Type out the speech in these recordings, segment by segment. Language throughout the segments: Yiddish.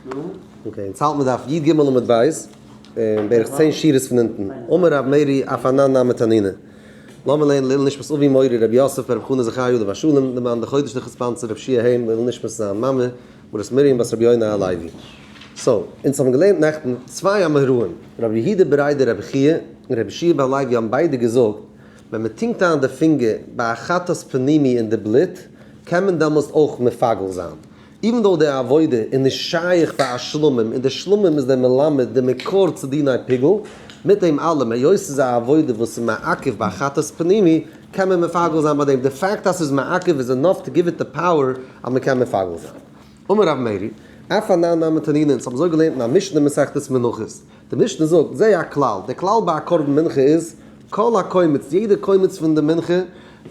Okay, אונז האלט מיר דף י ג עמוד ב', און בערך 10 שורות פון אונטן. אמר רב מרי אף אנן נמי תנינא. לאמיר לערנען לעילוי נשמת אבי מורי רבי יוסף ברב חנא זכרי' עליו השלום, למען די חודש'ליכע sponsor רב שיע היים, לעילוי נשמת זיין מאמע, מרת מרים בת רבי יונה הלוי. So, אונז האבן געלערנט נעכטן צוויי אמוראים, רבי יהודה בריה דרבי חייא און רבי יהושע בן לוי האבן ביידע געזאגט, ווען מען טונקט איין די פינגער ביי א חטאת פנימי אין די בלוט, קען מען דעמאלסט אויך מפגל זיין. Even though די עבודה איז נישט שייך ביי א שלמים, און די שלמים איז דער מלמד, די מקור צו דיני פיגול, מיט דעם אלעם, היות ס'איז א עבודה וואס איז מעכב ביי חטאת פנימי, קען מען מפגל זיין ביי דעם. די fact אז ס'איז מעכב איז enough to give it the power אז מ'קען מפגל זיין. אמר רב מרי, אף אנן נמי תנינא, אונז האבן אזוי געלערנט אין א משנה מסכת מנחות. די משנה זאגט, זה הכלל, דער כלל ביי א קרבן מנחה איז, כל הקומץ, יעדע קומץ פון די מנחה,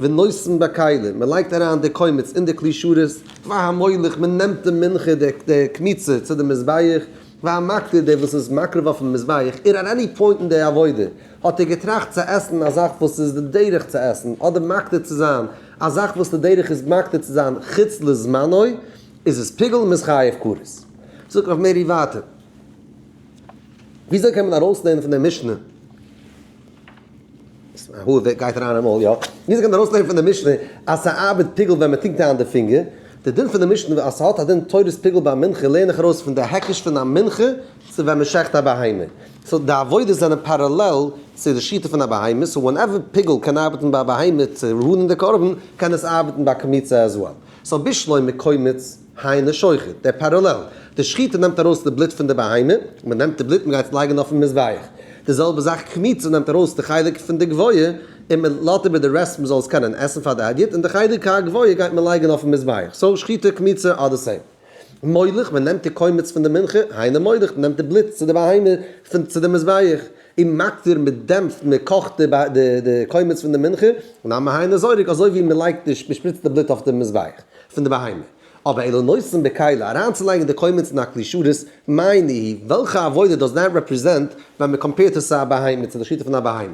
ונותן בכלי, מען לייגט אריין די קומץ אין די כלי שרת, והמוליך, מען נעמט די מנחה, די קמיצה, צו די מזבח, והמקטיר, דער וואס איז מקריב אויפן מזבח, ער at any point אין די עבודה, האט ער געטראכט צו עסן א זאך וואס איז די דרך צו עסן, אדער מקטיר צו זיין א זאך וואס די דרך איז מקטיר צו זיין חוץ לזמנו, איז עס פיגול און מ'איז חייב כרת. זאגט רב מרי ווייטער. וויאזוי קען מען ארויסלערנען פון דער משנה? הו גייט אריין אין מויל, יא. וויאזוי קען מען ארויסלערנען פון דער משנה אז ס'ארבעט פיגול ווען מ'טונקט איין די פינגער? די דין פון די משנה אז ס'האט א דין תורת פיגול ביי מנחה לערן איך ארויס פון די היקש פון א מנחה צו ווען מ'שחט א בהמה. So די עבודות זענען parallel צו די שיטה פון א בהמה, so whenever פיגול קען ארבעטן ביי א בהמה צו רוען די קרבן, קען עס ארבעטן ביי קמיצה as well. So בשלמא קומץ היינו שוחט, דער parallel, די שחיטה נעמט ארויס די בלוט פון די בהמה, מען נעמט די בלוט מען גייט עס לייגן אויפן מזבח, די זעלבע זאך קמיצה נעמט ארויס די חלק פון די גבוה און מען לאזט איבער די rest מען זאל עס קענען עסן פאר די הדיוט, און די חלק הגבוה גייט מען לייגן אויפן מזבח, so שחיטה קמיצה are the same. מוליך, מען נעמט די קומץ פון די מנחה, היינו מוליך, מען נעמט די בלוט צו די בהמה פון צו די מזבח, און מקטיר, מען דעמפט, מען קאכט די קומץ פון די מנחה, נמי היינו זורק, אזוי ווי מען לייגט די, מען שפריצט די בלוט אויף די מזבח פון די בהמה. אבער אלא נותן בכלי, אריינצולייגן די קומץ אין א כלי שרת, מאי ניהו, וועלכע עבודה does that represent ווען מען compare ט עס צו א בהמה, צו די שחיטה פון א בהמה?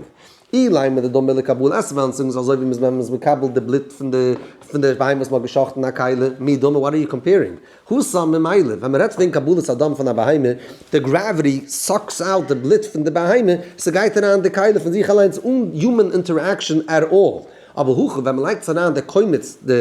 אילימא דדמיא לקבלה עס וועלן זאגן אזוי ווי מען איז מקבל די בלוט פון די פון די בהמה וואס מען האט גע'שחט'ן אין א כלי, מי דמי, what are you comparing? התם ממילא, ווען מען רעדט וועגן קבלת הדם פון א בהמה, די gravity sucks out די בלוט פון די בהמה, ס'גייט אריין אין די כלי פון זיך אליינס אן human interaction at all. אבער הכא ווען מען לייגט עס אריין די קומץ, די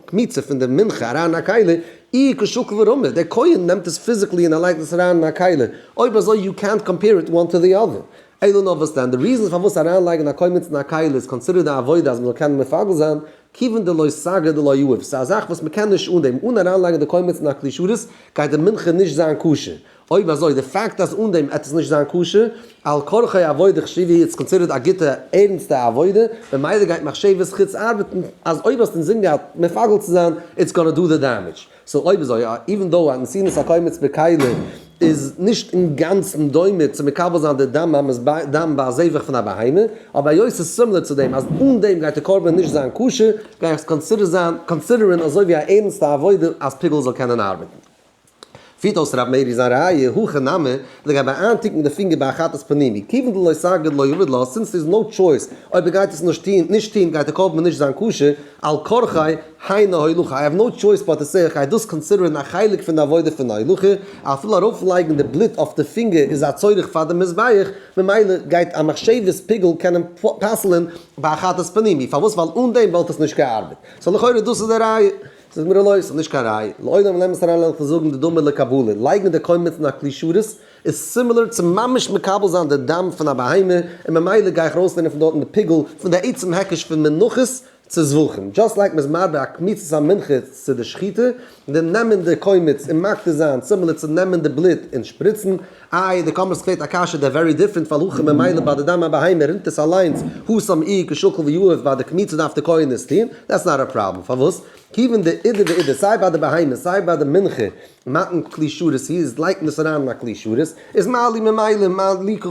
קמיצה פון די מנחה אריין אין א כלי, איהו קא שקיל ורמי, דער כהן נעמט עס physically און ער לייגט עס אריין אין א כלי, אויב אזוי you can't compare it one to the other. אלא נאר וואס דען, די reason פארוואס אריינלייגן א קומץ אין א כלי איז considered א עבודה אז מען זאל קענען מפגל זיין, כיוון דלא סגי דלא יהיב, ס'איז א זאך וואס מען קען נישט אן דעם, אן אריינלייגן די קומץ אין א כלי שרת גייט די מנחה נישט זיין כשר, אויב אזוי די פאקט אז אן דעם עט עס נישט זיין כשר, על כרחו עבודה חשיבה איטס considered א גוטע ערנסטע עבודה, ממילא גייט מחשבת חוץ ארבעטן אז אויב האסט אינזין געהאט מפגל צו זיין it's gonna do the damage. So אויב אזוי even though א נתינת הקומץ בכלי איז נישט אינגאנצן דומה צו מקבל זיין די דם דם ביי א זבח פון א בהמה, אבער היות ס'איז similar צו דעם אז אן דעם גייט די קרבן נישט זיין כשר, גיי איך עס consider זיין consider ן אזוי ווי א ערנסטע עבודה אז פיגול זאל קענען ארבעטן. פירט אויס רב מרי זיין ראיה, הכא נמי, לגבי איינטונקן די פינגער ביי א חטאת פנימי, כיוון דלא סגי דלא עביד לה, since there is no choice, אויב ער גייט עס נישט טוהן, נישט טוהן גייט די קרבן נישט זיין כשר, על כרחי, היינו הולכה, I have no choice but to say איך גיי דאס consider ן א חלק פון די עבודה פון הולכה, אפילו ארויפלייגן די בלוט אויף די פינגער איז א צורך פאר די מזבח, ממילא גייט א מחשבת פיגול קענען פסל'ן ביי א חטאת פנימי, פארוואס? ווייל אן דעם וואלט עס נישט געארבעט. So לכאורה דאס איז די ראיה. זאגט מיר אלוהים, ס'איז נישט קיין ראיה. לעולם נעם עס אריין לאמיך זאגן די דומה לקבלה. לייגן די קומץ אין א כלי שרת איז similar צו ממש מקבל זיין די דם פון א בהמה, און ממילא גיי איך ארויסלערנען פון דארטן די פיגול פון די עצם היקש פון מנחות צו זבחים. Just like מ'איז מרבה א קמיצת המנחה צו די שחיטה, די נעמען די קומץ און מקטיר זיין, similar צו נעמען די בלוט און שפריצן. איי, די קאמערס קלערט א קשיא, they're very different, ווייל הכא ממילא ביי די דם הבהמה רינט עס אליינס, התם איהו קא שקיל ויהיב ביי די קמיצה דארף די כהן עס טוהן, that's not a problem, פארוואס? כיוון דאידי ואידי סיי ביי די בהמה סיי ביי די מנחה מתן כלי שרת היא איז לייגט מען עס אריין אין א כלי שרת, איז מה לי ממילא מה לי קא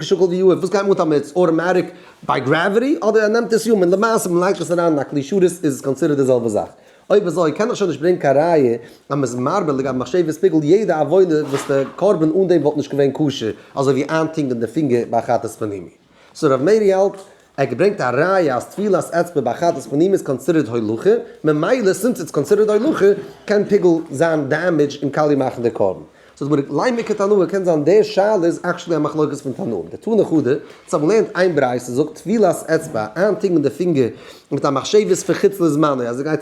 שקיל ויהיב, וואס גייט מען אן מיט automatic by gravity אדער ער נעמט עס יא מען למעשה מען לייגט עס אריין אין א כלי שרת איז עס considered די זעלבע זאך. אויב אזוי קען איך שוין נישט ברענגן קיין ראיה אז מ'איז מרבה לגבי מחשבת פיגול יעדע עבודה וואס די קרבן אן דעם וואלט נישט געווען כשר, אזוי ווי איינטונקען די פינגער ביי חטאת פנימי. So רב מרי האלט, ער האט געברענגט א ראיה אז טבילת אצבע ביי חטאת פנימי איז considered הולכה, ממילא since it's considered הולכה קען פיגול זיין damage און קאליע מאכן די קרבן. זאגט די גמרא, לימא כתנאי, קען זיין די שאלה איז actually א מחלוקת פון תנאים. דתני חדא, אונז האבן געלערנט איין ברייתא, זאגט טבילת אצבע, איינטונקען די פינגער מיט א מחשבת פון חוץ לזמנו, אז ער גייט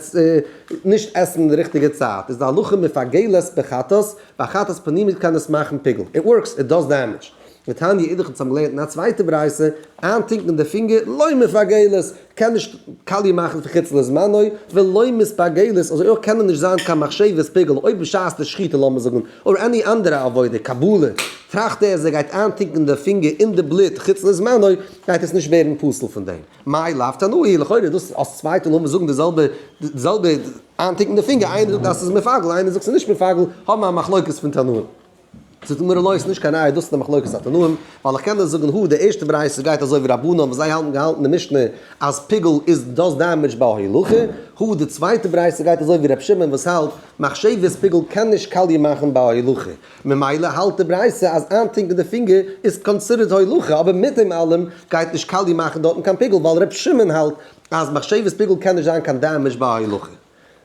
נישט עסן אין די ריכטיגע צייט, איז די הלכה מפגלת בחטאת, ביי חטאת פנימית קען עס מאכן פיגול. It works, it does damage. ותניא אידך אונז האבן געלערנט אין א צווייטע ברייתא, איינטונקען די פינגער לא מפגלת, קען נישט קאליע מאכן פון חוץ לזמנו, ולא מתפגלת, אזוי אויך קען ער נישט זיין קיין מחשבת פיגול, אויב בשעת די שחיטה לאמיר זאגן, אדער any אנדערע עבודה, קבלה, טראכט ער אז ער גייט איינטונקען די פינגער אין די בלוט חוץ לזמנו, גייט עס נישט ווערן פסול פון דעם. מאי לאו תנאי, לכאורה דאס אז צוויי תנאים זאגן די זעלבע די זעלבע איינטונקען די פינגער, איינער זאגט אז ס'איז מפגל, איינער זאגט ס'איז נישט מפגל, האבן א מחלוקת פון תנאים. זאגט די גמרא לא, ס'איז נישט קיין ראיה דאס איז די מחלוקת התנאים, ווייל איך קען דיר זאגן הא די ערשטע ברייתא גייט אזוי ווי רבנן וואס זיי האלטן געהאלטן די משנה אז פיגול איז does damage ביי הולכה, הא די צווייטע ברייתא גייט אזוי ווי ר' שמעון וואס האלט מחשבת פיגול קען נישט קאליע מאכן ביי הולכה, ממילא האלט די ברייתא אז איינטונקען די פינגער איז considered הולכה אבער מיט דעם אלעם גייט נישט קאליע מאכן דארטן קיין פיגול ווייל ר' שמעון האלט אז מחשבת פיגול קען נישט זיין קיין damage ביי הולכה.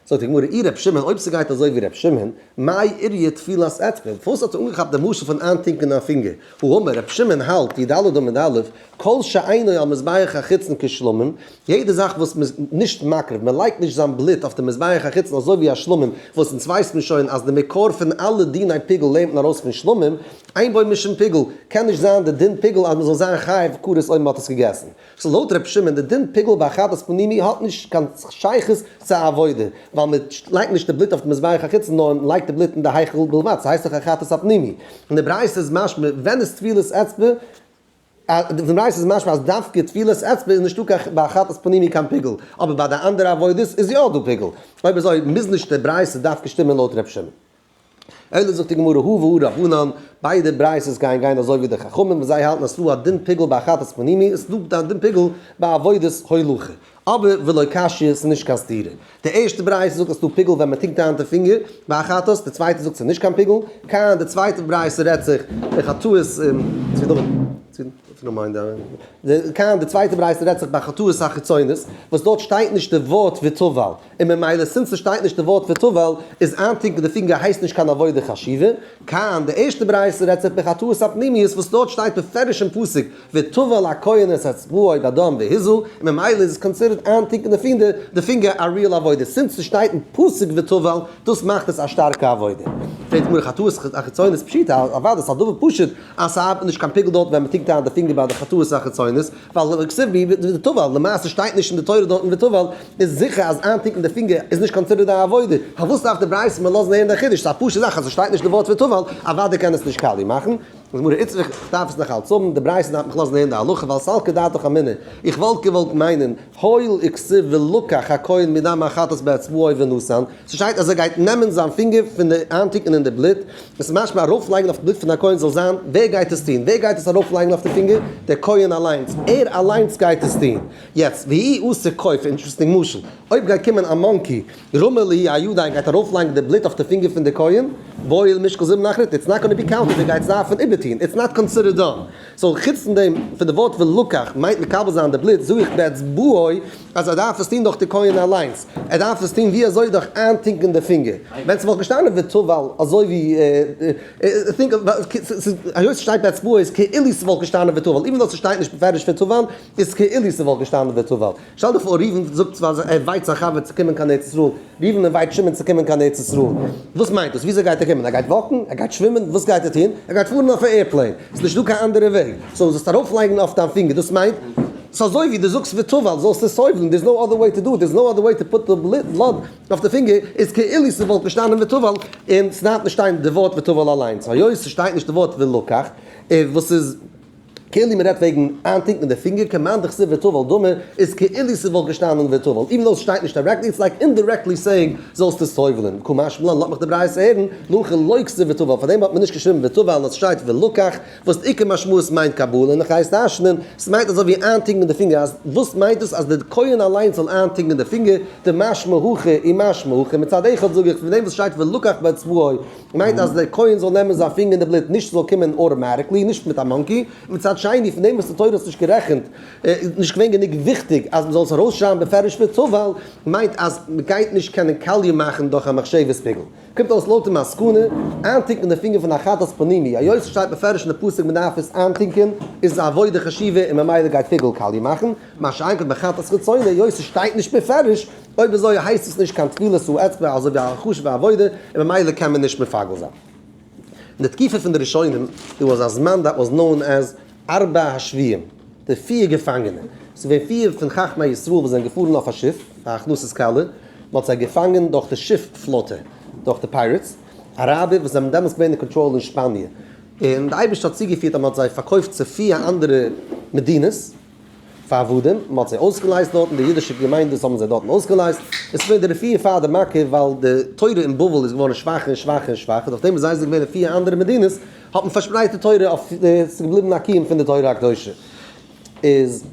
זאגט די גמרא, אי ר' שמעון, אויב ס'גייט אזוי ווי ר' שמעון, מאי איריא טבילת אצבע, פארוואס האט ער אנגעכאפט די משל פון איינטונקען א פינגער? הא אמר ר' שמעון האלט, י ד עמוד א', כל שאינו על מזבח החיצון כשלמים, יעדע זאך וואס מ'איז נישט מקריב, מ'לייגט נישט זיין בלוט אויף די מזבח החיצון אזוי ווי א שלמים, וואס אונז ווייסט מען שוין אז די מקור פון אלע דיני פיגול לערנט מען ארויס פון שלמים, אין בו משום פיגול, קען נישט זיין די דין פיגול אז מ'זאל זיין חייב כרת אויב מ'האט עס געגעסן. סאו לויט ר' שמעון די דין פיגול ביי חטאת פנימי האט נישט קיין שייכות צו א עבודה, ווייל מען לייגט נישט די בלוט אויף די מזבח החיצון נאר מען לייגט די בלוט אין די היכל בלבד, ס'הייסט דאך א חטאת הפנימי. און די ברייתא איז משמע ווען איז טבילת אצבע, די ברייתא איז משמע אז דווקא טבילת אצבע איז נישטא קיין ביי חטאת פנימי קיין פיגול, אבער ביי די אנדערע עבודות איז יא דא פיגול. אויב אזוי מוז נישט די ברייתא דווקא שטימען לויט ר' שמעון. אלא זאגט די גמרא הא והא רבנן, ביידע ברייתות גייען גיין אזוי ווי די חכמים וואס זיי האלטן אז ס'דא א דין פיגול ביי חטאת פנימי און ס'דא א דין פיגול ביי עבודת הולכה, אבער ולא קשיא ס'איז נישט קיין סתירה, די ערשטע ברייתא זאגט אז ס'דא פיגול ווען מ'טונקט איין די פינגער ביי א חטאת, די צווייטע זאגט ס'איז נישט קיין פיגול, כאן די צווייטע ברייתא רעדט זיך בחטאות כאן די צווייטע ברייתא רעדט זיך ביי חטאות החיצונית וואס דארט שטייט נישט די ווארט וטבל. און ממילא since ס'שטייט נישט די ווארט וטבל, איז איינטונקען די פינגער הייסט נישט קיין עבודה חשיבה. כאן, די ערשטע ברייתא רעדט זיך בחטאות הפנימיות וואס דארט שטייט בפירוש אין פסוק וטבל הכהן את אצבעו בדם והזה, און ממילא איז עס considered איינטונקען די פינגער די פינגער א real עבודה, since ס'שטייט אין פסוק וטבל, דאס מאכט עס א שטארקע עבודה. פרעגט די גמרא חטאות החיצונית פשיטא, אוודאי ס'איז א דבר פשוט אז ס'ארבעט נישט קיין פיגול דארט ווען מ'טונקט איין די פינגער ביי די חטאות החיצונית, ווייל כתיב בהו וטבל, למעשה שטייט נישט אין די תורה דארטן וטבל, איז זיכער אז איינטונקען די פינגער איז נישט considered א עבודה, פארוואס דארף די ברייתא מיר לאזן הערן די חידוש, ס'איז א פשוטע זאך אז עס שטייט נישט די ווארט וטבל, אוודאי קען עס נישט קאליע מאכן. זאגט די גמרא איצטריך, איך דארף עס נאך אלץ האבן, די ברייתא דארף מיך לאזן הערן די הלכה, ווייל סלקא דעתך אמינא, איך וואלט געוואלט מיינען, הואיל וכתיב ולקח הכהן מדם החטאת באצבעו ונתן, ס'שטייט אז ער גייט נעמען זיין פינגער פון די איינטונקען אין די בלוט, עס איז משמע ארויפלייגן אויף די בלוט פון א כהן זאל זיין, ווער גייט עס טון? ווער גייט עס ארויפלייגן אויף די פינגער? דער כהן אליינס, ער אליינס גייט עס טון. יעצט, ואי אתא קוף, interesting משל, אויב גייט קומען א monkey, רמי להו איידיה און גייט ארויפלייגן די בלוט אויף די פינגער פון די כהן, בעי למשקל זימנא אחריתי, it's not gonna be counted, ער גייט עס דארפן איבערטון, it's not considered done. So חוץ פון דעם, פון די ווארט ולקח מיינט מקבל זיין די בלוט, זאג איך באצבעו אז ער דארף עס טון דורך די כהן אליינס, ער דארף עס טון ווי אזוי דורך איינטונקען די פינגער, ווען ס'וואלט געשטאנען וטבל אזוי ווי היות ס'שטייט באצבעו איז כאילו ס'וואלט געשטאנען וטבל, even though ס'שטייט נישט בפירוש וטבל איז כאילו ס'וואלט געשטאנען וטבל. שטעל דיך פאר ראובן זאגט פאר ער invite זיין חבר צו קומען קיין ארץ ישראל, ראובן invite שמעון צו קומען קיין ארץ ישראל, וואס מיינט דאס? וויאזוי גייט ער קומען? ער גייט walk ן? ער גייט שווימען? וואס גייט ער טון? ער גייט פארן אויף א airplane, ס'איז נישטא קיין אנדערע וועג, so זאלסט ארויפלייגן אויף דיין פינגער, דאס מיינט ס'איז אזוי ווי דו זאגסט וטבל זאלסט עס טובל'ן, there's no other way to do it, there's no other way to put the blood אויף די פינגער, איז כאילו ס'וואלט געשטאנען וטבל, און ס'דארף נישט שטיין די ווארט וטבל אליינס, היות ס'שטייט נישט די ווארט ולקח, וואס איז. כאילו מ'רעדט וועגן איינטונקען די פינגער כמאן דכתיב וטבל דמי, איז כאילו ס'וואלט געשטאנען וטבל, even though ס'שטייט נישט directly, it's like indirectly saying זאלסט עס טובל'ען, קא משמע לן לאט מיך די ברייתא הערן, להכי לא כתיב וטבל, פארדעם האט מען נישט געשריבן וטבל נאר ס'שטייט ולקח, וואס די עיקר משמעות מיינט קבלה און איך הייס דרש'נען, ס'מיינט אזוי ווי איינטונקען די פינגער, אז וואס מיינט דאס אז די כהן אליינס זאל איינטונקען די פינגער, דמשמע הכי ומשמע הכי, מצד אחד זאג איך פון דעם וואס שטייט ולקח באצבעו, מיינט אז דער כהן זאל נעמען זיין פינגער אין די בלוט נישט ס'זאל קומען automatically נישט מיט א monkey, מצד. שני, פון דעם וואס די תורה האט נישט גערעכנט, איז נישט געווען גענוג וויכטיג אז מ'זאל עס ארויסשרייבן בפירוש וטבל, מיינט אז מ'גייט נישט קענען קאליע מאכן דורך א מחשבת פיגול. קומט אויס לויט די מסקנא, איינטונקען די פינגער פון א חטאת פנימי, היות עס שטייט בפירוש אין די פסוק מ'דארף עס איינטונקען, איז עס א עבודה חשובה און ממילא גייט פיגול קאליע מאכן, מה שאין כן בחטאת חיצונה, היות עס שטייט נישט בפירוש, אויב אזוי הייסט עס נישט קיין טבילת האצבע אזוי ווי א חשוב'ע עבודה, און ממילא קען מען נישט מפגל זיין. אין די תקופה פון די ראשונים, there was א זמן that was known as ארבע השבויים, די פיר געפאנגענע. ס'איז געווען פיר פון חכמי ישראל וואס זענען געפארן אויף א שיף פאר הכנסת כלה, מען האט זיי געפאנגען דורך די שיף פלאטע, דורך די pirates, אראבער וואס זענען דעמאלטס געווען אין קאנטראל אין שפאניע, און די אייבערשטער האט צוגעפירט אז מען האט זיי פארקויפט צו פיר אנדערע מדינות, פאר עבדים, מען האט זיי אויסגעלייזט דארטן, די אידישע געמיינדעס האבן זיי דארטן אויסגעלייזט, עס איז געווען די רפואה פאר די מכה, ווייל די תורה אין בבל איז געווארן שוואכער און שוואכער און שוואכער, דורך דעם וואס זיי זענען געווען אין פיר אנדערע מדינות, האט מען פארשפרייט די תורה אויף די, עס איז געבליבן א קיום פון די תורה הקדושה. איז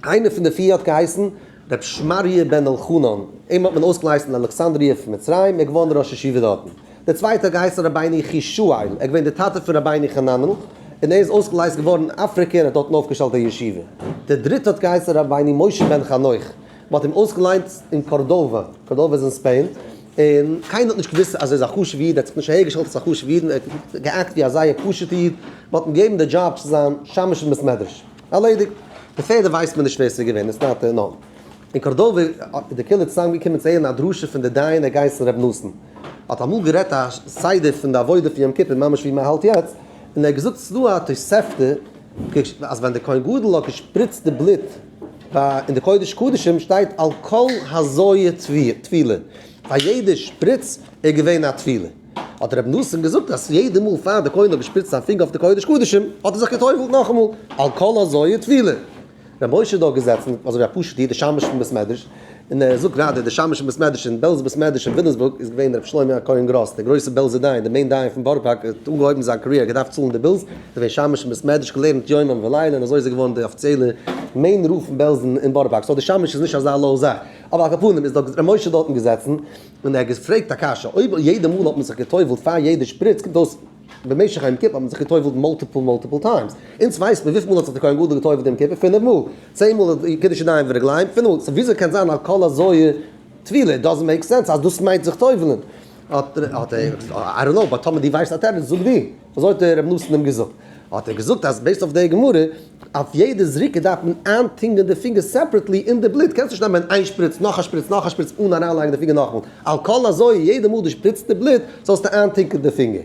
איינער פון די פיר האט געהייסן ר' שמריה בן אלחנן, אים האט מען אויסגעלייזט אין אלכסנדריה פון מצרים, ער איז געווארן ראש ישיבה דארטן. דער צווייטער האט געהייסן רבינו יחושאל, ער איז געווען דער טאטע פון רבינו חננאל, און ער איז אויסגעלייזט געווארן אין אפריקע און האט דארטן אויפגעשטעלט א ישיבה. דער דריטער האט געהייסן רבינו משה בן חנוך, מען האט אים אויסגעליינט אין קארדאווע, קארדאווע איז אין ספעין, און קיינער האט נישט געוואוסט אז ער איז א חשוב'ער איד, ער האט זיך נישט אהערגעשטעלט אלס א חשוב'ער איד, ער האט געאקט ווי א זייער פשוט'ער איד, מען האט אים געגעבן די דזשאב צו זיין שמש אין בית מדרש. ערלעדיגט. די פערדע ווייסט מען נישט ווער עס איז געווען, it's not known. אין קארדאווע איז די קהילה צוזאמגעקומען צו הערן א דרשה פון די דיין ער געהייסן ר' נתן. האט אמאל גערעדט א סדר פון די עבודה פון יום כיפור ממש ווי מען האלט יעצט, און ער האט געזאגט ס'איז דא א תוספתא אז ווען די כהן גדול האט געשפריצט די בלוט ביי אין די קודש קדשים שטייט על כל הזויה טבילה, פאר יעדע שפריץ איז געווען א טבילה. האט ר' נתן געזאגט אז יעדע מאל פאר די כהן האט געשפריצט זיין פינגער אויף די קודש קדשים האט ער זיך גע'טובל'ט נאכאמאל על כל הזויה טבילה. ר' משה איז דארט געזעצן, אזוי ווי א פשוט'ע איד, די שמש פון בית מדרש, און ער זאגט גראדע, די שמש פון בית מדרש אין בעלז בית מדרש אין וויליאמסבורג איז געווען ר' שלמה הכהן גראס, דער גרויסער בעלזער דיין, דער main דיין פון בארא פארק, ער האט אנגעהויבן זיין career, ער האט געדארפט צאלן די bills, איז געווען שמש אין בית מדרש, געלערנט יומם ולילה, און אזוי איז ער געווארן די אפיציעלע main רב פון בעלז אין בארא פארק, so די שמש איז נישט אזא low זאך, אבער על כל פנים איז דאך ר' משה דארטן געזעצן, און ער האט געפרעגט א קשיא, אויב יעדע מאל האט מען זיך גע'טובל'ט פאר יעדע שפריץ, קומט אויס. במשך יום כיפור האט מען זיך גע'טובל'ט multiple multiple times. אונז ווייסט מען וויפיל מאל האט זיך די כהן גדול גע'טובל'ט יום כיפור? פינף מאל. צען מאל האט קידוש ידיים ורגליים, פינף מאל. so וויאזוי קען זיין על כל הזויה טבילה? it doesn't make sense אז דאס מיינט זיך טובל'ן. האט האט ער, I don't know, but טאמער דו ווייסט א תירוץ זאג דו. אזוי האט ר' נתן אים געזאגט. האט ער געזאגט אז based אויף די גמרא, אויף יעדע זריקה דארף מען איינטונקען די פינגער separately אין די בלוט. קענסט נישט נעמען איין שפריץ, נאך א שפריץ, נאך א שפריץ אן אריינלייגן די פינגער נאכאמאל. על כל הזויה, יעדע מאל דו שפריצט די בלוט, זאלסטו איינטונקען די פינגער.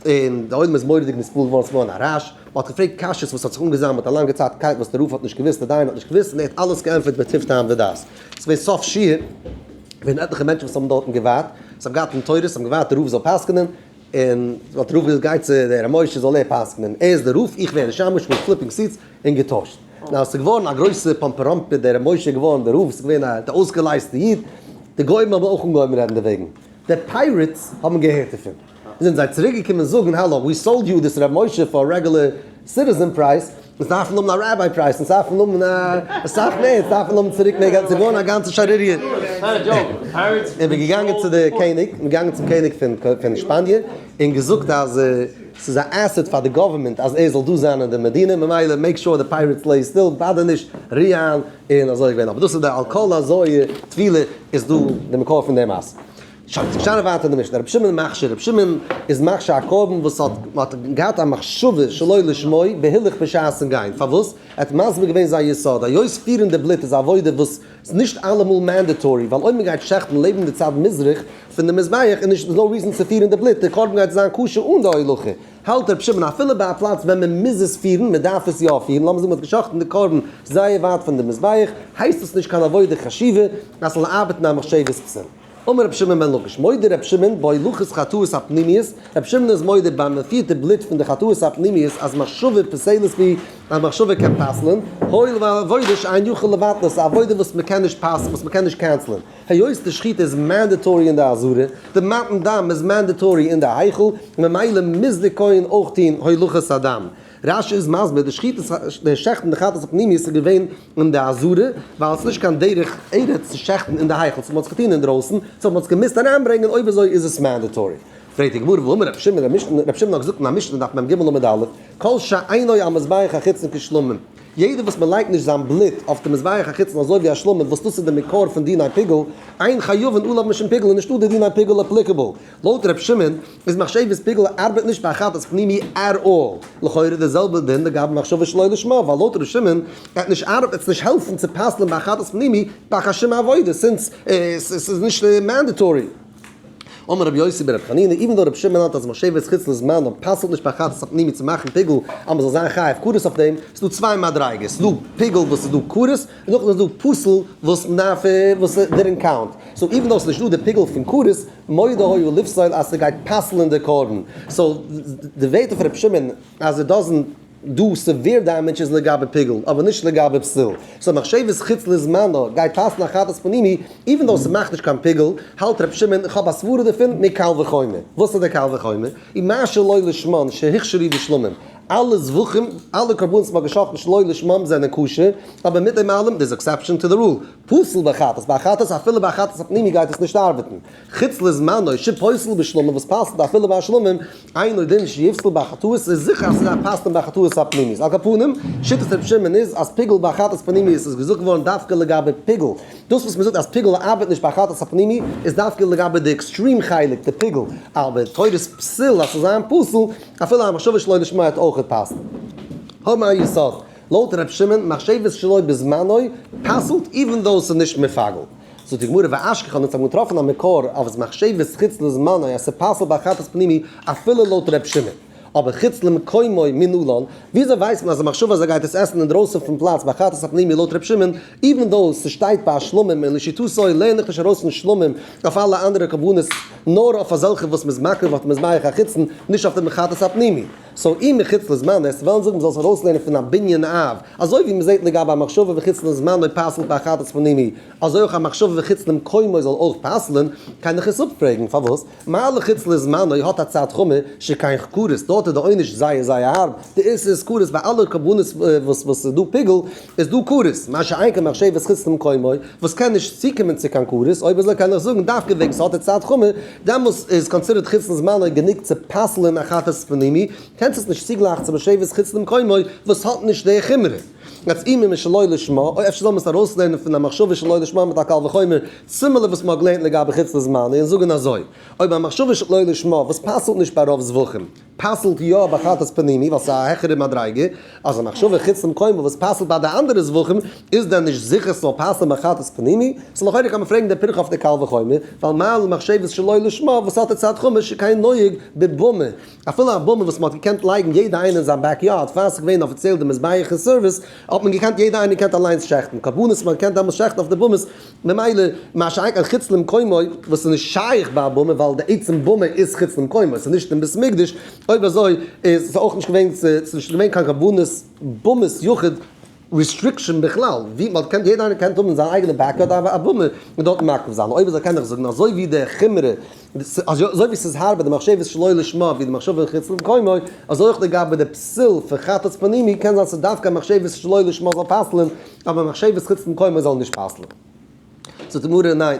און די עולם איז מורא'דיג נתפעל געווארן, ס'איז געווארן א רעש, מען האט געפרעגט קשיות וואס האט זיך אנגעזאמעלט א לאנגע צייט, קיין וואס די רב האט נישט געוואוסט, די דיין האט נישט געוואוסט, און ער האט אלעס געענטפערט בטוב טעם ודעת. ס'איז געווען סוף שיעור, געווען עטליכע מענטשן וואס האבן דארטן געווארט, זיי האבן געהאט דין תורות, זיי האבן געווארט די רב זאל פסק'נען, און האט די רב געזאגט גיי צו דער ר' משה זאל ער פסק'נען, ער איז די רב, איך ווער די שמש, מ'איז flipping seats, און געטוישט. now ס'איז געווארן א גרויסע פאמפעראמפע, דער ר' משה איז געווארן דער רב, ס'איז געווען א די אויסגעלייזטע איד, די גוים האבן אויך אנגעהויבן רעדן דערוועגן, די pirates האבן געהערט דערפון, זענען זיי צוריק געקומען זאגן האלא we sold you this ר' משה פאר רעגולער citizen price, אונז דארפן האבן א rabbi price, אונז דארפן האבן אסאך מער, אונז דארפן האבן צוריק מער געלט, ס'איז געווארן א גאנצע שערוריה. און מ'איז געגאנגען צו די קעניג, מ'איז געגאנגען צום קעניג פון שפאניע, און געזאגט אז ס'איז א asset פאר די government אז ער זאל דא זיין אין די מדינה, ממילא make sure די pirates lay still, באדער נישט ריאן, און אזוי געווען, אבער דאס איז די על כל הזויה טבילה איז דא די מקור פון די מעשה. שוין, ס'איז געשטאנען ווייטער אין די משנה, רבי שמעון מכשיר, רבי שמעון איז מכשיר א קרבן וואס האט מ'האט געהאט א מחשבה שלא לשמו בהילוך בשעת'ן גיין, פארוואס? ער האט מסביר געווען זיין יסוד, היות פירן די בלוט איז א עבודה וואס איז נישט אלעמאל mandatory, ווייל אויב מ'גייט שעכטן לעבן די צד מזרח פון די מזבח איז נישט no reason צו פירן די בלוט, די קרבן גייט זיין כשר אן די הולכה. האלט רבי שמעון אפילו ביי א פלאץ ווען מען מוז עס פירן, מען דארף עס יא פירן, לאמיר זאגן מען האט געשחט'ן די קרבן זייער ווייט פון די מזבח, הייסט עס נישט קיין עבודה חשובה, אז ס'זאל ארבעטן א מחשבת פסול. אמר רבי שמעון בן לקיש, מודה רבי שמעון בהולכת חטאות הפנימיות, רבי שמעון איז מודה ביים מען פירט די בלוט פון די חטאות הפנימיות אז מחשבה פוסלת בי, אז מחשבה קען פסל'ן, הואיל ועבודה שאין יכול לבטלה, ס'איז א עבודה וואס מען קען נישט פסל'ן, וואס מען קען נישט cancel ען. היות די שחיטה איז mandatory אין די עזרה, די מתן דם איז mandatory אין די היכל, ממילא מוז די כהן אויך טון הולכת הדם. רש"י איז מסביר, די שחיטה, די שעכטן די חטאת הפנימיות איז געווען אין די עזרה, ווייל עס איז נישט קיין דרך ארץ צו שעכטן אין די היכל, so מען האט עס געטון אינדרויסן, so מען האט עס געמוזט אריינברענגען, אויב אזוי איז עס mandatory. פרעגט די גמרא, והאמר רבי שמעון, רבי שמעון האט געזאגט אין א משנה דף מ"ג עמוד א', כל שאינו על מזבח החיצון כשלמים, יעדער וואס מען לייגט נישט זיין בלוט אויף די מזבח החיצון אזוי ווי א שלמים וואס דאס איז די מקור פון דיני פיגול, אין חייבין עליו משום פיגול איז נישטא די דיני פיגול applicable. לויט ר' שמעון איז מחשבת פיגול ארבעט נישט ביי חטאת פנימי at all. לכאורה די זעלבע דין לגבי מחשבה שלא לשמה, ווייל לויט ר' שמעון גייט נישט ארבעט עס נישט העלפן צו פסל'ן ביי חטאת פנימי ביי קיין שום עבודה since ס'איז נישט mandatory. אמר רבי יוסי ברבי חנינא, even though רבי שמעון האלט אז מחשבת חוץ לזמנו פסל'ט נישט ביי חטאת הפנימי צו מאכן פיגול אז מ'זאל זיין חייב כרת אויף דעם, ס'איז דא צוויי מדריגות, ס'איז דא פיגול וואס איז דא כרת, און נאכדעם איז דא פסול וואס מ'דארף וואס didn't count. So even though ס'איז נישט דא די פיגול פון כרת, מודה היה לפסול אז ס'גייט פסל'ן די קרבן. So די ווערטער פון רבי שמעון אז it doesn't do severe damage איז לגבי פיגול, אבער נישט לגבי פסול. So מחשבת חוץ לזמנו גייט פסל'ן א חטאת פנימי, even though ס'מאכט נישט קיין פיגול, האלט רבי שמעון, איך האב א סברה דערפון, מקל וחומר. וואס איז די קל וחומר? ומה שלא לשמן שהוכשרו בשלמים. אלע זבחים, אלע קרבנות וואס מ'האט געשחט'ן שלא לשמם זענען כשר, אבער מיט דעם אלעם, there's exception to the rule. פסול בחטאת, ביי חטאת אפילו ביי חטאת הפנימי גייט עס נישט ארבעטן. חוץ לזמנו, שפוסל בשלמים וואס פסל'ט אפילו ביי שלמים, אינו דין שיפסל בחטאות, איז זיכער אז ס'דארף פסל'ן ביי חטאת הפנימית. על כל פנים, שיטת רבי שמעון איז אז פיגול ביי חטאת פנימית איז געזאגט געווארן דווקא לגבי פיגול. דאס וואס מ'זאגט אז פיגול ארבעט נישט ביי חטאת הפנימי איז דווקא לגבי די extreme חלק, די פיגול. אבער תורת פסול אז ס'זאל זיין פסול, אפילו א מחשבה שלא לשמה וועט אויכעט פסל'ן. האבן א יסוד. לויט ר' שמעון, מחשבת שלא בזמנו פסל'ט even though ס'איז נישט מפגל. זאגט די גמרא ואשכחן אונז האבן געטראפן א מקור אויף אז מחשבת חוץ לזמנו אז ס'פסל'ט ביי חטאת פנימי אפילו לויט ר' שמעון. אבער חוץ למקומו מנלן, וויאזוי ווייסט מען אז די מחשבה אז ער גייט עס עסן אינדרויסן פון פלאץ ביי חטאת הפנימי לויט ר' שמעון, even though ס'שטייט ביי שלמים און לשיטתו לערן איך נישט ארויס פון שלמים אויף אלע אנדערע קרבנות נאר אויף אזעלכע וואס מ'איז מקריב אויף די מזבח החיצון נישט אויף דעם חטאת הפנימי. So אי מחוץ לזמן עס וועלן זאגן מ'זאל עס ארויסלערנען פון א בנין אב, אזוי ווי מ'זעט לגבי א מחשבה וחוץ לזמנו פסל'ט ביי חטאת פנימי, אזוי אויך א מחשבה וחוץ למקומו זאל אויך פסל'ן, קען איך עס אפפרעגן, פארוואס? מה לחוץ לזמנו האט א צד חמור שכן כרת, דארט איז די עונש זייער זייער הארב, די איסור איז כרת ביי אלע קרבנות וואס איז דא פיגול איז דא כרת, מה שאין כן מחשבת חוץ למקומו וואס קען נישט צוקומען צו קיין כרת, אויב אזוי קען איך זאגן דווקא וועגן ס'האט א צד חמור, דעמאלס איז considered חוץ לזמנו גענוג צו פסל'ן א חטאת פנימי, קענסט עס נישט צוגלייכן צו מחשבת חוץ למקומו וואס האט נישט די חומרא. יעצט אי ממשלא לשמה, אוי אפשר זאל מען עס ארויסלערנען פון א מחשבה שלא לשמה מיט א קל וחומר, similar וואס מ'האט געלערנט לגבי חוץ לזמנו און זאגן אזוי, אויב א מחשבה שלא לשמה וואס פסל'ט נישט ביי רוב זבחים, פסל'ט יא ביי חטאת פנימי ווייל ס'איז א העכערע מדריגה, אז א מחשבה חוץ למקומו וואס פסל'ט ביי די אנדערע זבחים, איז דען נישט זיכער ס'זאל פסל'ן ביי חטאת פנימי? So לכאורה קען מען פרעגן די פירכא אויף די קל וחומר, ווייל מה למחשבת שלא לשמה וואס האט א צד חמור שכן נוהג בבמה, אפילו א במה וואס מ'האט געקענט לייגן יעדע איינער אין זיין backyard פאר ס'איז געווען אפיציעל די מזבח און סערוויס, האט מען געקענט יעדע איינער געקענט אליינס שעכטן קרבנות, מ'האט געקענט דעמאלס שעכטן אויף די במות, ממילא מה שאין כן חוץ למקומו וואס איז נישט שייך ביי א במה ווייל די עצם במה איז חוץ למקומו, ס'איז נישט אין בית מקדש, אויב אזוי איז עס אויך נישט געווען ס'איז נישט געווען קיין קרבנות במות יחיד restriction בכלל, ווי מ'האט געקענט יעדער איינער קען האבן זיין אייגענע backyard א במה און דארטן מקריב זיין, אויב אזוי קען איך זאגן אזוי ווי די חומרא אזוי ווי ס'איז הארבער די מחשבת שלא לשמה ווי די מחשבה חוץ למקומו, אזוי אויך לגבי די פסול פון חטאת פנימי, קען זיין ס'איז דווקא מחשבת שלא לשמה זאל פסל'ן, אבער מחשבת חוץ למקומו זאל נישט פסל'ן. זאגט די גמרא ניין,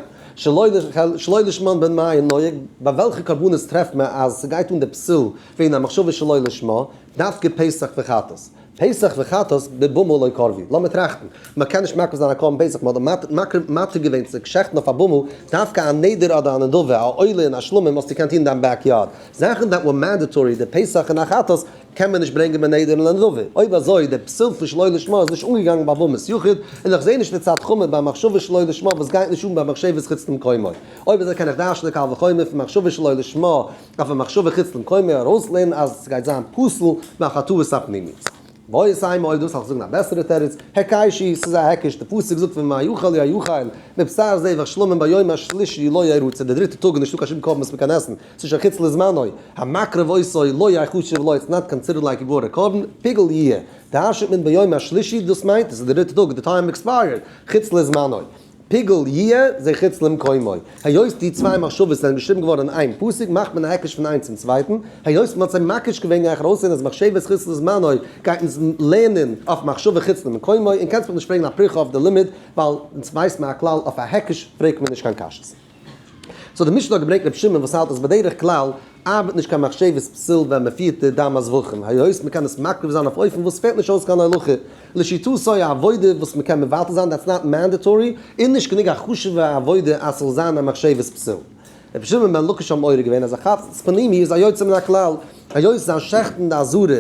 שלא לשמן במאי נוהג, ביי וועלכע קרבנות טרעפט מען אז ס'גייט אן די פסול וועגן א מחשבה שלא לשמה, דווקא פסח וחטאת. פסח וחטאת בבמה לא קרבי. לאמיר טראכטן, מען קען נישט מקריב זיין א קרבן פסח, מען האט מתיר געווען צו שעכטן אויף א במה, דווקא א נדר אדער א נדבה, א עולה און א שלמים האסטו געקענט טון אין דיין backyard. זאכן that were mandatory, די פסח און א חטאת, קען מען נישט ברענגען בנדר און נדבה. אויב אזוי, די פסול פון שלא לשמה איז נישט אנגעגאנגען ביי במת יחיד, און איך זע נישט די צד חמור ביי מחשבה שלא לשמה וואס גייט נישט אן ביי מחשבת חוץ למקומו. אויב אזוי קען איך דרש'נען קל וחומר פון מחשבה שלא לשמה אויף א מחשבה חוץ למקומו ארויסלערנען אז עס גייט זיין פסול מהחטאת הפנימית. ואיבעית אימא אויב דאס זאל איך זאגן א בעסערע תירוץ, היקשא, ס'איז א היקש, די פסוק זאגט ומה יאכל יאכל, מבשר זבח שלמים ביום השלישי לא ירצה, די דריטע טאג איז נישטא קיין שום קרבן וואס מ'קען עסן, ס'איז שוין חוץ לזמנו, המקריב אותו לא יחשב לו, it's not considered like you brought a קרבן, פיגול יהיה, דרש'נט מען ביום השלישי, דאס מיינט עס איז די דריטע טאג, די time expired, חוץ לזמנו. פיגול יהיה זה חוץ למקומו. היות די צוויי מחשבות זענען געשריבן געווארן אין איין פסוק מאכט מען א היקש פון איינס צום צווייטן, היות מען האט זיי מקיש געווען גיי איך ארויסזען אז מחשבת חוץ לזמנו גייט אונז לערנען אויף מחשבה חוץ למקומו און קענסט מיך נישט פרעגן א פירכא אויף די לימוד ווייל אונז ווייסט מען א כלל אויף א היקש פרעגט מען נישט קיין קשיות. So די משנה האט געברענגט רבי שמעון וואס האלט אז בדרך כלל. ארבעט נישט קיין מחשבת פסול ווען מען פירט די דם הזבחים, היות מען קען עס מקריב זיין אויף אופן וואס פעלט נישט אויס קיין הולכה, לשיטתו א עבודה וואס מען קען מבטל זיין that's not mandatory, איז נישט גענוג א חשוב'ע עבודה אז ס'זאל זיין א מחשבת פסול. רבי שמעון בן לקיש האט מעורר געווען אז א חפץ פנימי איז א יוצא מן הכלל, היות זיין שעכטן די עזרה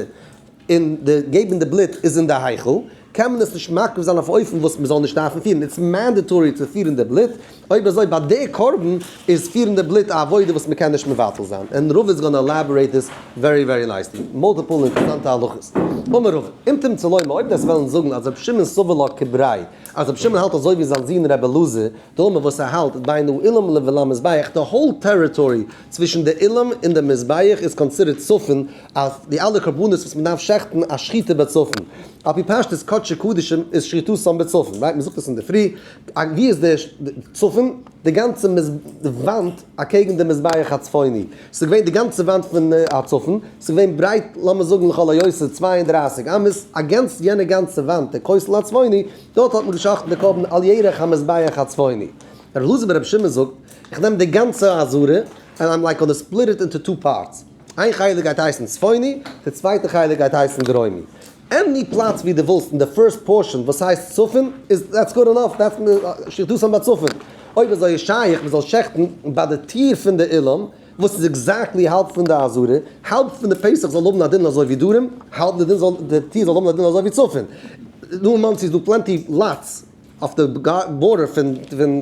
און די געבן די בלוט איז אין די היכל, קען מען עס נישט מקריב זיין אויף אופן וואס מען זאל נישט דארפן פירן, it's mandatory צו פירן די בלוט, אויב אזוי ביי די קרבן איז פירן די בלוט א עבודה וואס מען קען נישט מבטל זיין, און רבא איז gonna elaborate this very very nicely, multiple אינטערעסאנטע הלכות. אמר רבא, אם תמצא לומר, אויב דאס וועלן זאגן אז רבי שמעון סבר לה כבריה, אז רבי שמעון האלט אזוי ווי זיין זון רבי אלעזר, דאמר וואס ער האלט, בין האולם ולמזבח, די whole territory צווישן די אולם און די מזבח איז considered צפון, אז די אלע קרבנות וואס מען דארף שעכטן א שחיטה בצפון, על פי פשטות קדשי קדשים איז שחיטתם בצפון, right? מען זאגט עס אינדערפרי, ווי איז די צפון? די גאנצע וואנט אקעגן די מזבח הצפוני, ס'איז געווען די גאנצע וואנט פון הצפון, ס'איז געווען ברייט לאמיר זאגן לכל היותר 32 אמות, against יענע גאנצע וואנט די כותל הצפוני, דארט האט מען געשאכטן די קרבן על ירך המזבח הצפוני. ר' אלעזר ברבי שמעון זאגט, איך נעם די גאנצע עזרה, and I'm like gonna split it into two parts. איין חלק גייט הייסן צפוני, די צווייטע חלק גייט הייסן דרומי. Any פלאץ ווי דו ווילסט אין די first portion וואס הייסט צפון, איז that's good enough, that's שחיטתם בצפון. אויב אזוי איז שייך מען זאל שעכטן ביי די טיר פון די אולם, וואס איז exactly האלב פון די עזרה, האלב פון די פתח זאל האבן א דין אזוי ווי דרום, האלב די דין זאל די טיר זאל האבן א דין אזוי ווי צפון. דא אין מאנסי איז דא plenty lots אויף די border פון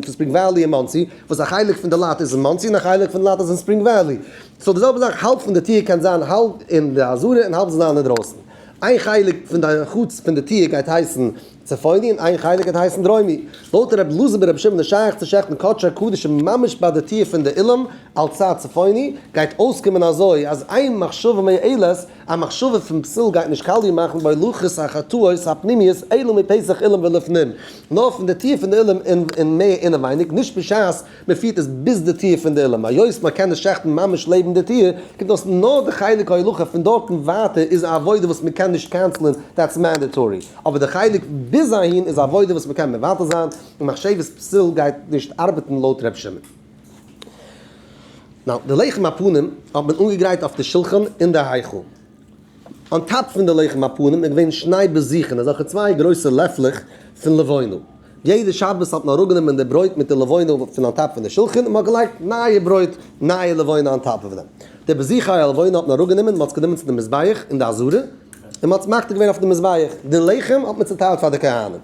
ספרינג וואלי און מאנסי, וואס א חלק פון די lot איז אין מאנסי און א חלק פון די lot איז אין ספרינג וואלי. So די זעלבע זאך, האלב פון די טיר קען זיין האלב אין די עזרה און האלב זאל זיין אינדרויסן. איין חלק פון די חוץ פון די טיר גייט הייסן צפוני און איין חלק גייט הייסן דרומי. לויט ר' אלעזר ברבי שמעון איז שייך צו שעכטן קדשי קדשים ממש ביי די טיר פון די אולם על צד צפוני, גייט אויסקומען אזוי אז אין מחשבה מועלת, א מחשבה פון פסול גייט נישט קאליע מאכן בהולכת החטאות הפנימיות אלא מפתח אולם ולפנים, נאר פון די טיר פון די אולם און מער אינעווייניג, נישט בשעת מען פירט עס ביז די טיר פון די אולם, היות מען קען נישט שעכטן ממש לעבן די טיר, קומט אויס נאר די חלק ההולכה פון דארטן ווייטער איז א עבודה וואס מען קען נישט cancel ען, that's mandatory, אבער די חלק ביז אהין איז א עבודה וואס מען קען מבטל זיין, און מחשבת פסול גייט נישט ארבעטן לויט ר' שמעון. Now, די לחם הפנים האט מען אנגעגרייט אויף די שולחן אין די היכל. On top פון די לחם הפנים איז געווען שני בזיכין, אזעלכע צוויי גרויסע לעפלעך פון לבונה. יעדע שבת האט מען אראפגענומען די ברויט מיט די לבונה פון on top פון די שולחן און מען האט געלייגט נייע ברויט, נייע לבונה on top פון דעם. די בזיכי הלבונה האט מען אראפגענומען, מען האט עס גענומען צו די מזבח אין די עזרה, און מען האט עס מקטיר געווען אויף די מזבח. די לחם האט מען צוטיילט פאר די כהנים.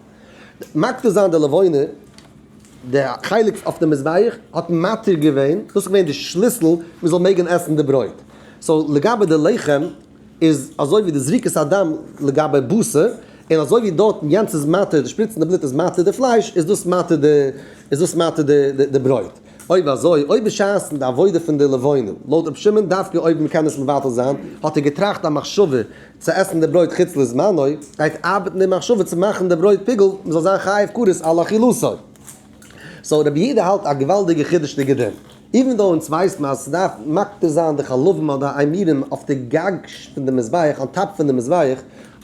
מקטיר זיין די לבונה, די חלק אויף די מזבח האט מתיר געווען, דאס איז געווען די שליסל מען זאל מעגן עסן די ברויט. So לגבי די לחם איז אזוי ווי די זריקת הדם לגבי בשר, און אזוי ווי דארט יענץ איז מתיר, די שפריצן די בלוט איז מתיר די פלייש, איז דאס מתיר די, איז דאס מתיר די די ברויט. אויב אזוי, אויב בשעת'ן די עבודה פון די לבונה, לויט רבי שמעון דווקא אויב מען קען עס מבטל זיין, האט ער געטראכט א מחשבה צו עסן די ברויט חוץ לזמנו, גייט ארבעטן די מחשבה צו מאכן די ברויט פיגול, מען זאל זיין חייב כרת על אכילתו. So רבי יהודה האלט א געוואלדיגע חידוש'דיגע דין. Even though אונז ווייסט מען אז ס'דארף מקטיר זיין די חלבים אדער אימורים אויף די גג פון די מזבח, on top פון די מזבח,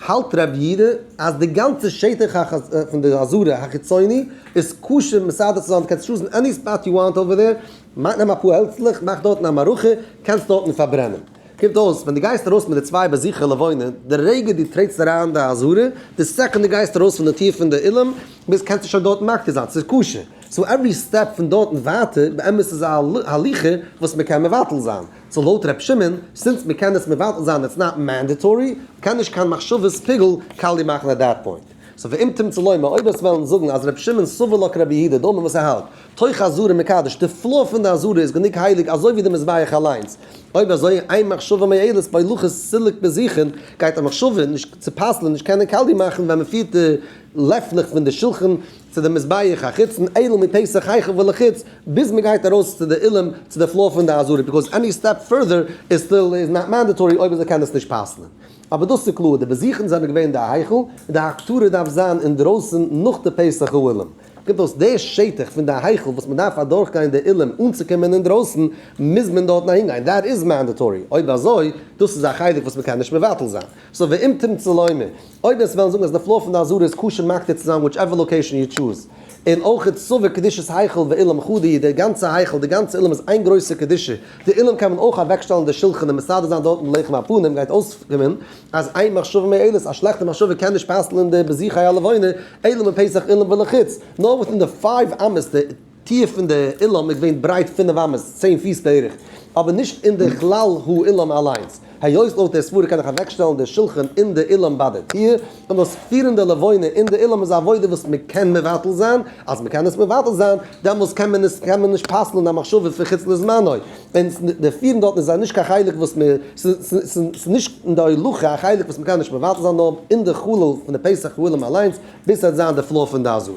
האלט רבי יהודה אז די גאנצע שטח פון די עזרה החיצוני איז כשר מסדר צו זיין, דו קענסט choose ן any spot you want over there, נעם אפאר העלצלעך, מאך דארטן א מערכה, קענסט דארטן פארברענען. קומט אויס, ווען דו גייסט ארויס מיט די צוויי בזיכי לבונה, די רגע דו טרעטסט אריין די עזרה, די second דו גייסט ארויס פון די טיר פון די אולם, ביז קענסטו שוין דארטן מקטיר זיין, ס'איז כשר. So every step פון דארטן ווייטער, באמת איז א הליכה וואס מ'קען מבטל זיין. So לויט ר' שמעון, since מ'קען עס מבטל זיין it's not mandatory, קען נישט קיין מחשבת פיגול קאליע מאכן at that point. So ואם תמצא לומר, אויב עס וועלן זאגן אז ר' שמעון סבר לה כרבי יהודה, דאמר וואס ער האלט, תוך עזרה מקדש, די floor פון די עזרה איז גענוג הייליג אזוי ווי די מזבח אליינס. אויב אזוי אין מחשבה מועלת בהולכת סילוק בזיכין, גייט א מחשבה נישט צו פסל'ן, נישט קענען קאליע מאכן ווען מ'פירט די לעפלעך פון די שולחן צו די מזבח החיצון, אלא מפתח היכל ולחוץ, ביז מ'גייט ארויס צו די אולם, צו די floor פון די עזרה, because any step further איז still איז not mandatory אויב אזוי קען עס נישט פסל'ן. אבער דאס איז קלאר, די בזיכין זענען געווען די היכל, און די הקטרה דארף זיין אינדרויסן נאך די פתח האולם. קומט אויס די שטח פון די היכל וואס מען דארף אדורכגיין די אולם אנצוקומען אינדרויסן, מוז מען דארטן אהינגיין, that is mandatory, אויב אזוי, דאס איז א חלק וואס מען קען נישט מבטל זיין. So ואם תמצא לומר, אויב עס וועלן זאגן אז די floor פון די עזרה איז כשר מקטיר צו זיין whichever location you choose, און אויך סבר קדושת היכל ואולם חדא היא, די גאנצע היכל, די גאנצע אולם איז איין גרויסע קדושה, די אולם קען מען אויך אוועקשטעלן די שולחן און מסדר זיין דארטן לחם הפנים, גייט אויסקומען אז אין מחשבה מועלת, א שלעכטע מחשבה קען נישט פסל'ן די בזיכי הלבנה, אלא מפתח אולם ולחוץ, נאר within די 5 אמות, די טיף פון די אולם איז געווען ברייט 5 אמות, 10 פיס בערך, אבער נישט אין די חלל האולם אליינס. היות לויט דער סברה קען איך אוועקשטעלן די שולחן אין די אולם ביי די טיר, און דאס פירן די לבנה אין די אולם איז א עבודה וואס מען קען מבטל זיין, אז מען קען עס מבטל זיין, דעמאלס קען מען עס, קען מען נישט פסל'ן א מחשבה פון חוץ לזמנו. און די פירן דארטן איז נישט קיין חלק וואס מען, ס'איז נישט אין די הולכה א חלק וואס מען קען נישט מבטל זיין, נאר אין די חלל פון די פתח האולם אליינס, ביז ס'וועט זיין די floor פון די עזרה.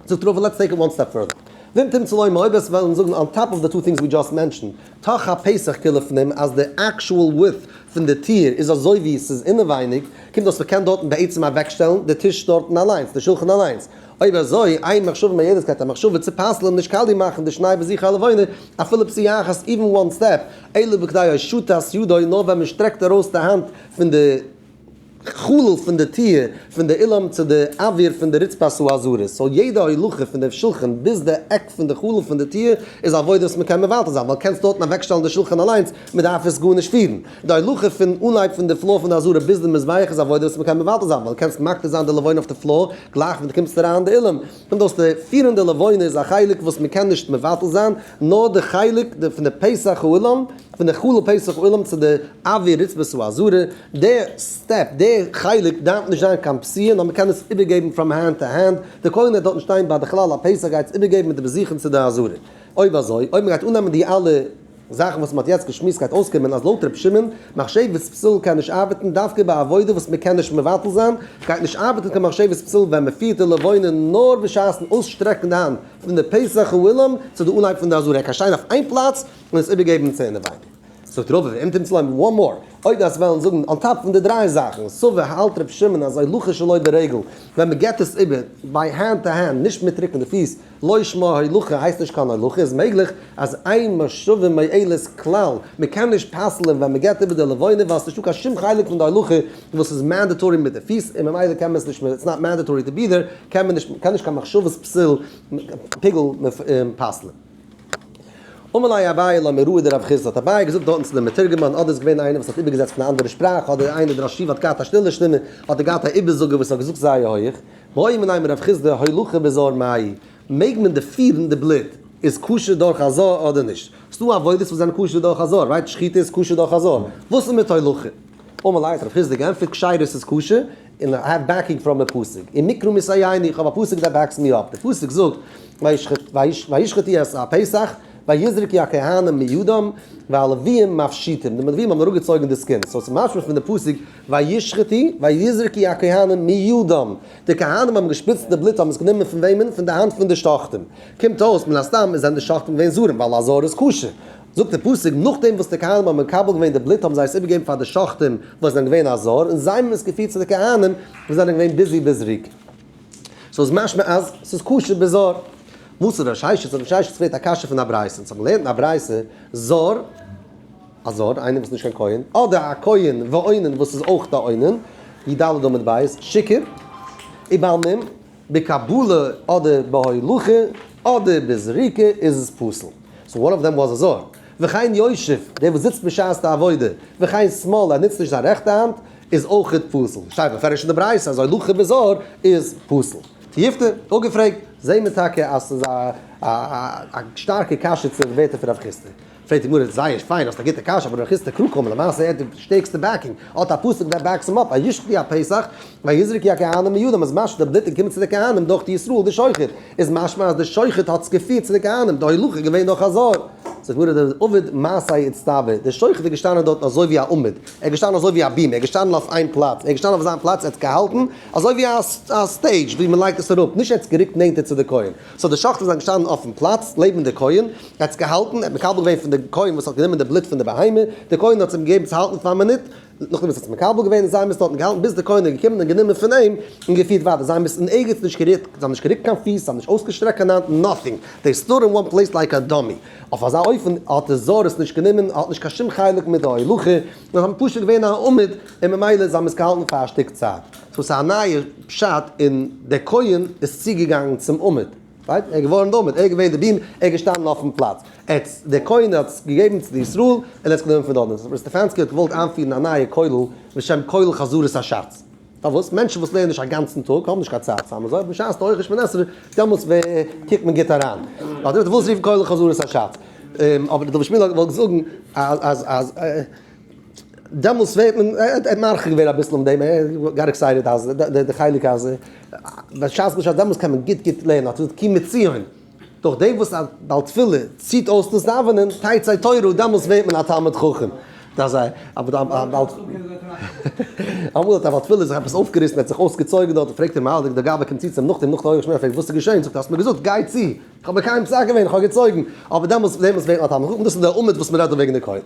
זאגט רבא, let's take it one step further. ואם תמצא לומר, אויב עס וועלן זאגן on top of the two things we just mentioned, תוך הפתח כלפנים, אז די actual width פון די טיר איז אזוי ווי עס איז אינעווייניג, קומט אויס מ'קען דארטן בעצם אוועקשטעלן די טיש דארטן אליינס, די שולחן אליינס. אויב אזוי, אין מחשבה מועלת גייט א מחשבה צו פסל'ן נישט קאליע מאכן די שני בזיכי הלבנה, אפילו פסיעה אחת, even one step, אלא בכדי הושטת ידו, נאר ווען מ'שטרעקט ארויס די האנט פון די חלל פון די טיר פון די אולם צו די אוויר פון די רצפת העזרה. So יעדע הולכה פון די שולחן ביז די עק פון די חלל פון די טיר איז עבודה וואס מ'קען מבטל זיין, ווייל קענסט דארטן אוועקשטעלן די שולחן אליינס, מ'דארף עס גארנישט פירן. די הולכה פון אנהייב פון די floor פון די עזרה ביז די מזבח איז עבודה וואס מ'קען מבטל זיין, ווייל קענסט מקטיר זיין די לבנה אויף די floor גלייך ווען דו קומסט אריין אין די אולם. קומט אויס די פירן די לבנה איז א חלק וואס מ'קען נישט מבטל זיין, נאר די חלק פון די פתח האולם, פון די חלל פתח האולם צו די אוויר רצפת העזרה, די step, די חלק דארף נישט זיין קיין פסיעה, נאר מ'קען עס איבערגעבן from hand to hand, די כהן וועט דארטן שטיין ביי די חלל הפתח גייט עס איבערגעבן מיט די בזיכין צו די עזרה. אויב אזוי, אויב מ'גייט אננעמען די אלע זאכן וואס מ'האט יעצט געשמועסט גייט אויסקומען אז לויט ר' שמעון, מחשבת פסול קען נישט ארבעטן דווקא ביי עבודה וואס מ'קען נישט מבטל זיין, גייט נישט ארבעטן קיין מחשבת פסול ווען מ'פירט די לבנה נאר בשעת'ן אויסשטרעקן די האנט פון די פתח האולם צו די אנהייב פון די עזרה, ער קען שטיין אויף איין פלאץ און עס איבערגעבן צו אינעווייניג. זאגט רבא ואם תמצא לומר one more, אויב דאס וועלן זאגן on top פון די דריי זאכן, סבר האלט ר' שמעון אז הולכה שלא ברגל, ווען מ'געט עס איבער by hand to hand, נישט מיט רוקן די פיס, לא שמה הולכה הייסט נישט קיין הולכה, איז מעגליך אז אין מחשבה מועלת כלל, מ'קען נישט פסל'ען ווען מ'געט איבער די לבנה ווייל ס'נישטא קיין שום חלק פון די הולכה וואס איז mandatory מיט די פיס און ממילא קען מען עס נישט, it's not mandatory to be there, קען מען נישט, קען נישט קיין מחשבת פסול פיגול פסל'ען. אמר ליה אביי לאמוראה דרב חסדא, האט אביי געזאגט דארטן צו דעם מתורגמן, אדער איז געווען איינער וואס האט איבערגעזעצט פון א אנדערע שפראך, אדער איינער דער ראש ישיבה האט געהאט א שטילע שטימע, האט ער געהאט א איבערזאגער וואס האט געזאגט זייער הויעך, בעו מיניה מרב חסדא הולכה בזר מאי, מעג מען דערפירן די בלוט, איז כשר דורך א זר אדער נישט? ס'דא עבודות וואס זענען כשר דורך א זר, right? שחיטה איז כשר דורך א זר, וואס איז מיט הולכה? אמר ליה האט רב חסדא געענטפערט כשרות איז כשר, און I have backing from a פסוק, ומקרא מסייעני, איך האב א פסוק that backs me up, די פסוק זאגט, וישחטו את הפסח, ויזרקו הכהנים מידם, והלוויים מפשיטים, די לווים האבן אראפגעצויגן די skin, so ס'איז משמע פון די פסוק, וישחטו, ויזרקו הכהנים מידם, די כהנים האבן געשפריצט די בלוט האבן עס גענומען פון וועמען? פון די האנט פון די שוחטים. קומט אויס מן הסתם זענען די שוחטים געווען זרים, ווייל א זר איז כשר. זאגט דער פסוק, נאכדעם וואס די כהנים האבן מקבל געווען די בלוט האבן זיי עס איבערגעגעבן פאר די שוחטים וואס זענען געווען א זר, און זיי האבן עס געפירט צו די כהנים וואס זענען געווען ביזי בזריקה. so איז משמע אז ס'איז כשר בזר. מתיב רב ששת, רב ששת פרעגט א קשיא פון א ברייתא, אונז האבן געלערנט אין א ברייתא, זר, א זר, איינער וואס איז נישט קיין כהן, אדער א כהן ואונן וואס איז אויך א אונן, י"ד עמוד ב', שיכור, ובעל מום, בקבלה אדער בהולכה אדער בזריקה איז עס פסול. So one of them was א זר. וכן יושב, דער וואס זיצט בשעת די עבודה, וכן שמאל, ער נוצט נישט זיין רעכטע האנט, איז אויך פסול. שטייט בפירוש אין די ברייתא אז הולכה בזר איז פסול. תיובתא, אפגעפרעגט, זעהן מיר טאקע אז ס'איז א א שטארקע קשיא צו די ווערטער פון רב חסדא. פרעגט די גמרא, זייער פיין, האסט א גוטע קשיא, אבער רב חסדא קרא קאמר, למעשה ער האט די שטערקסטע backing, האט א פסוק that backs him up, וישחטו הפסח, ויזרקו הכהנים מידם, איז משמע די בלוט איז געקומען צו די כהנים דורך די ישראל די שוחט, איז משמע אז די שוחט האט עס געפירט צו די כהנים, די הולכה איז געווען דורך א זר. זאגט די גמרא, דעביד מעשיה איצטבא, די שוחט איז געשטאנען דארטן אזוי ווי א עמוד, ער איז געשטאנען אזוי ווי א בימה, ער איז געשטאנען אויף איין פלאץ, ער איז געשטאנען אויף זיין פלאץ, ער האט געהאלטן אזוי ווי א stage ווי מען לייגט עס אראפ, נישט ער האט עס גערוקט נענטער צו די כהן, so די שוחטים זענען געשטאנען אויפן פלאץ לעבן די כהן, ער האט עס געהאלטן, ער האט מקבל געווען פון די כהן וואס האט גענומען די בלוט פון די בהמה, די כהן האט עס אים געגעבן צו האלטן פאר א מינוט. נאכדעם וואס ער האט עס מקבל געווען, זיי האבן עס דארטן געהאלטן ביז דער כהן איז געקומען און גענומען פון אים און געפירט ווייטער, זיי האבן עס אין ערגעץ נישט גערירט, זיי האבן נישט גערוקט קיין פיס, זיי האבן נישט אויסגעשטרעקט קיין האנט, nothing, they stood in one place like a dummy. אויף אזא אופן האט דער זר עס נישט גענומען, האט נישט קיין שום חלק מיט די הולכה, נאר זיי האבן פשוט געווען א עמוד און ממילא זיי האבן עס געהאלטן פאר א שטיק צייט. so ס'איז א נייע פשט און דער כהן איז צוגעגאנגען צום עמוד. right? ער איז געווארן די עמוד, ער איז געווען די בימה, ער איז געשטאנען אויפן פלאץ. ער האט, דער כהן האט עס געגעבן צו די ישראל און ער האט עס גענומען פון דארט. ר' סטעפאנסקי האט געוואלט איינפירן א נייע כולל בשם כולל חזרת הש"ץ. פארוואס? מענטשן וואס לערנען נישט א גאנצן טאג האבן נישט קיין צייט צו האבן אזוי, אבער בשעת די הויכע שמונה עשרה, דעמאלטס קוקט מען גוט אריין. אדער דו ווילסט רופן כולל חזרת הש"ץ. אבער דוד שמואל האט געוואלט זאגן אז אז דעמאלטס ווערט מען, ער האט מרחיב געווען אביסל אויף דעם, ער got excited אז די חלק אז בשעת בשעת דעמאלטס קען מען גוט גוט לערנען, האט ער געזאגט כי מציון, דורך דעם וואס א בעל תפילה ציט אויס דאס דאווענען, תצא תורה, דעמאלטס ווערט מען א תלמיד חכם. דאס א אבער א בעל אמאל האט א בעל תפילה זיך עפעס אויפגעריסן, ער האט זיך אויסגעצויגן דארט, פרעגט אים אלע, דער גבאי קומט צו צו אים נאכדעם, נאך די הויכע שמונה עשרה, פרעגט וואס איז געשען, זאגט ער האסט מיר געזאגט גיי צו, איך האב מקיים פסק געווען, איך האב געצויגן, אבער דעמאלטס דעמאלטס ווערט מען א תלמיד חכם, דאס איז דער עמוד וואס מען רעדט דא וועגן די כהן.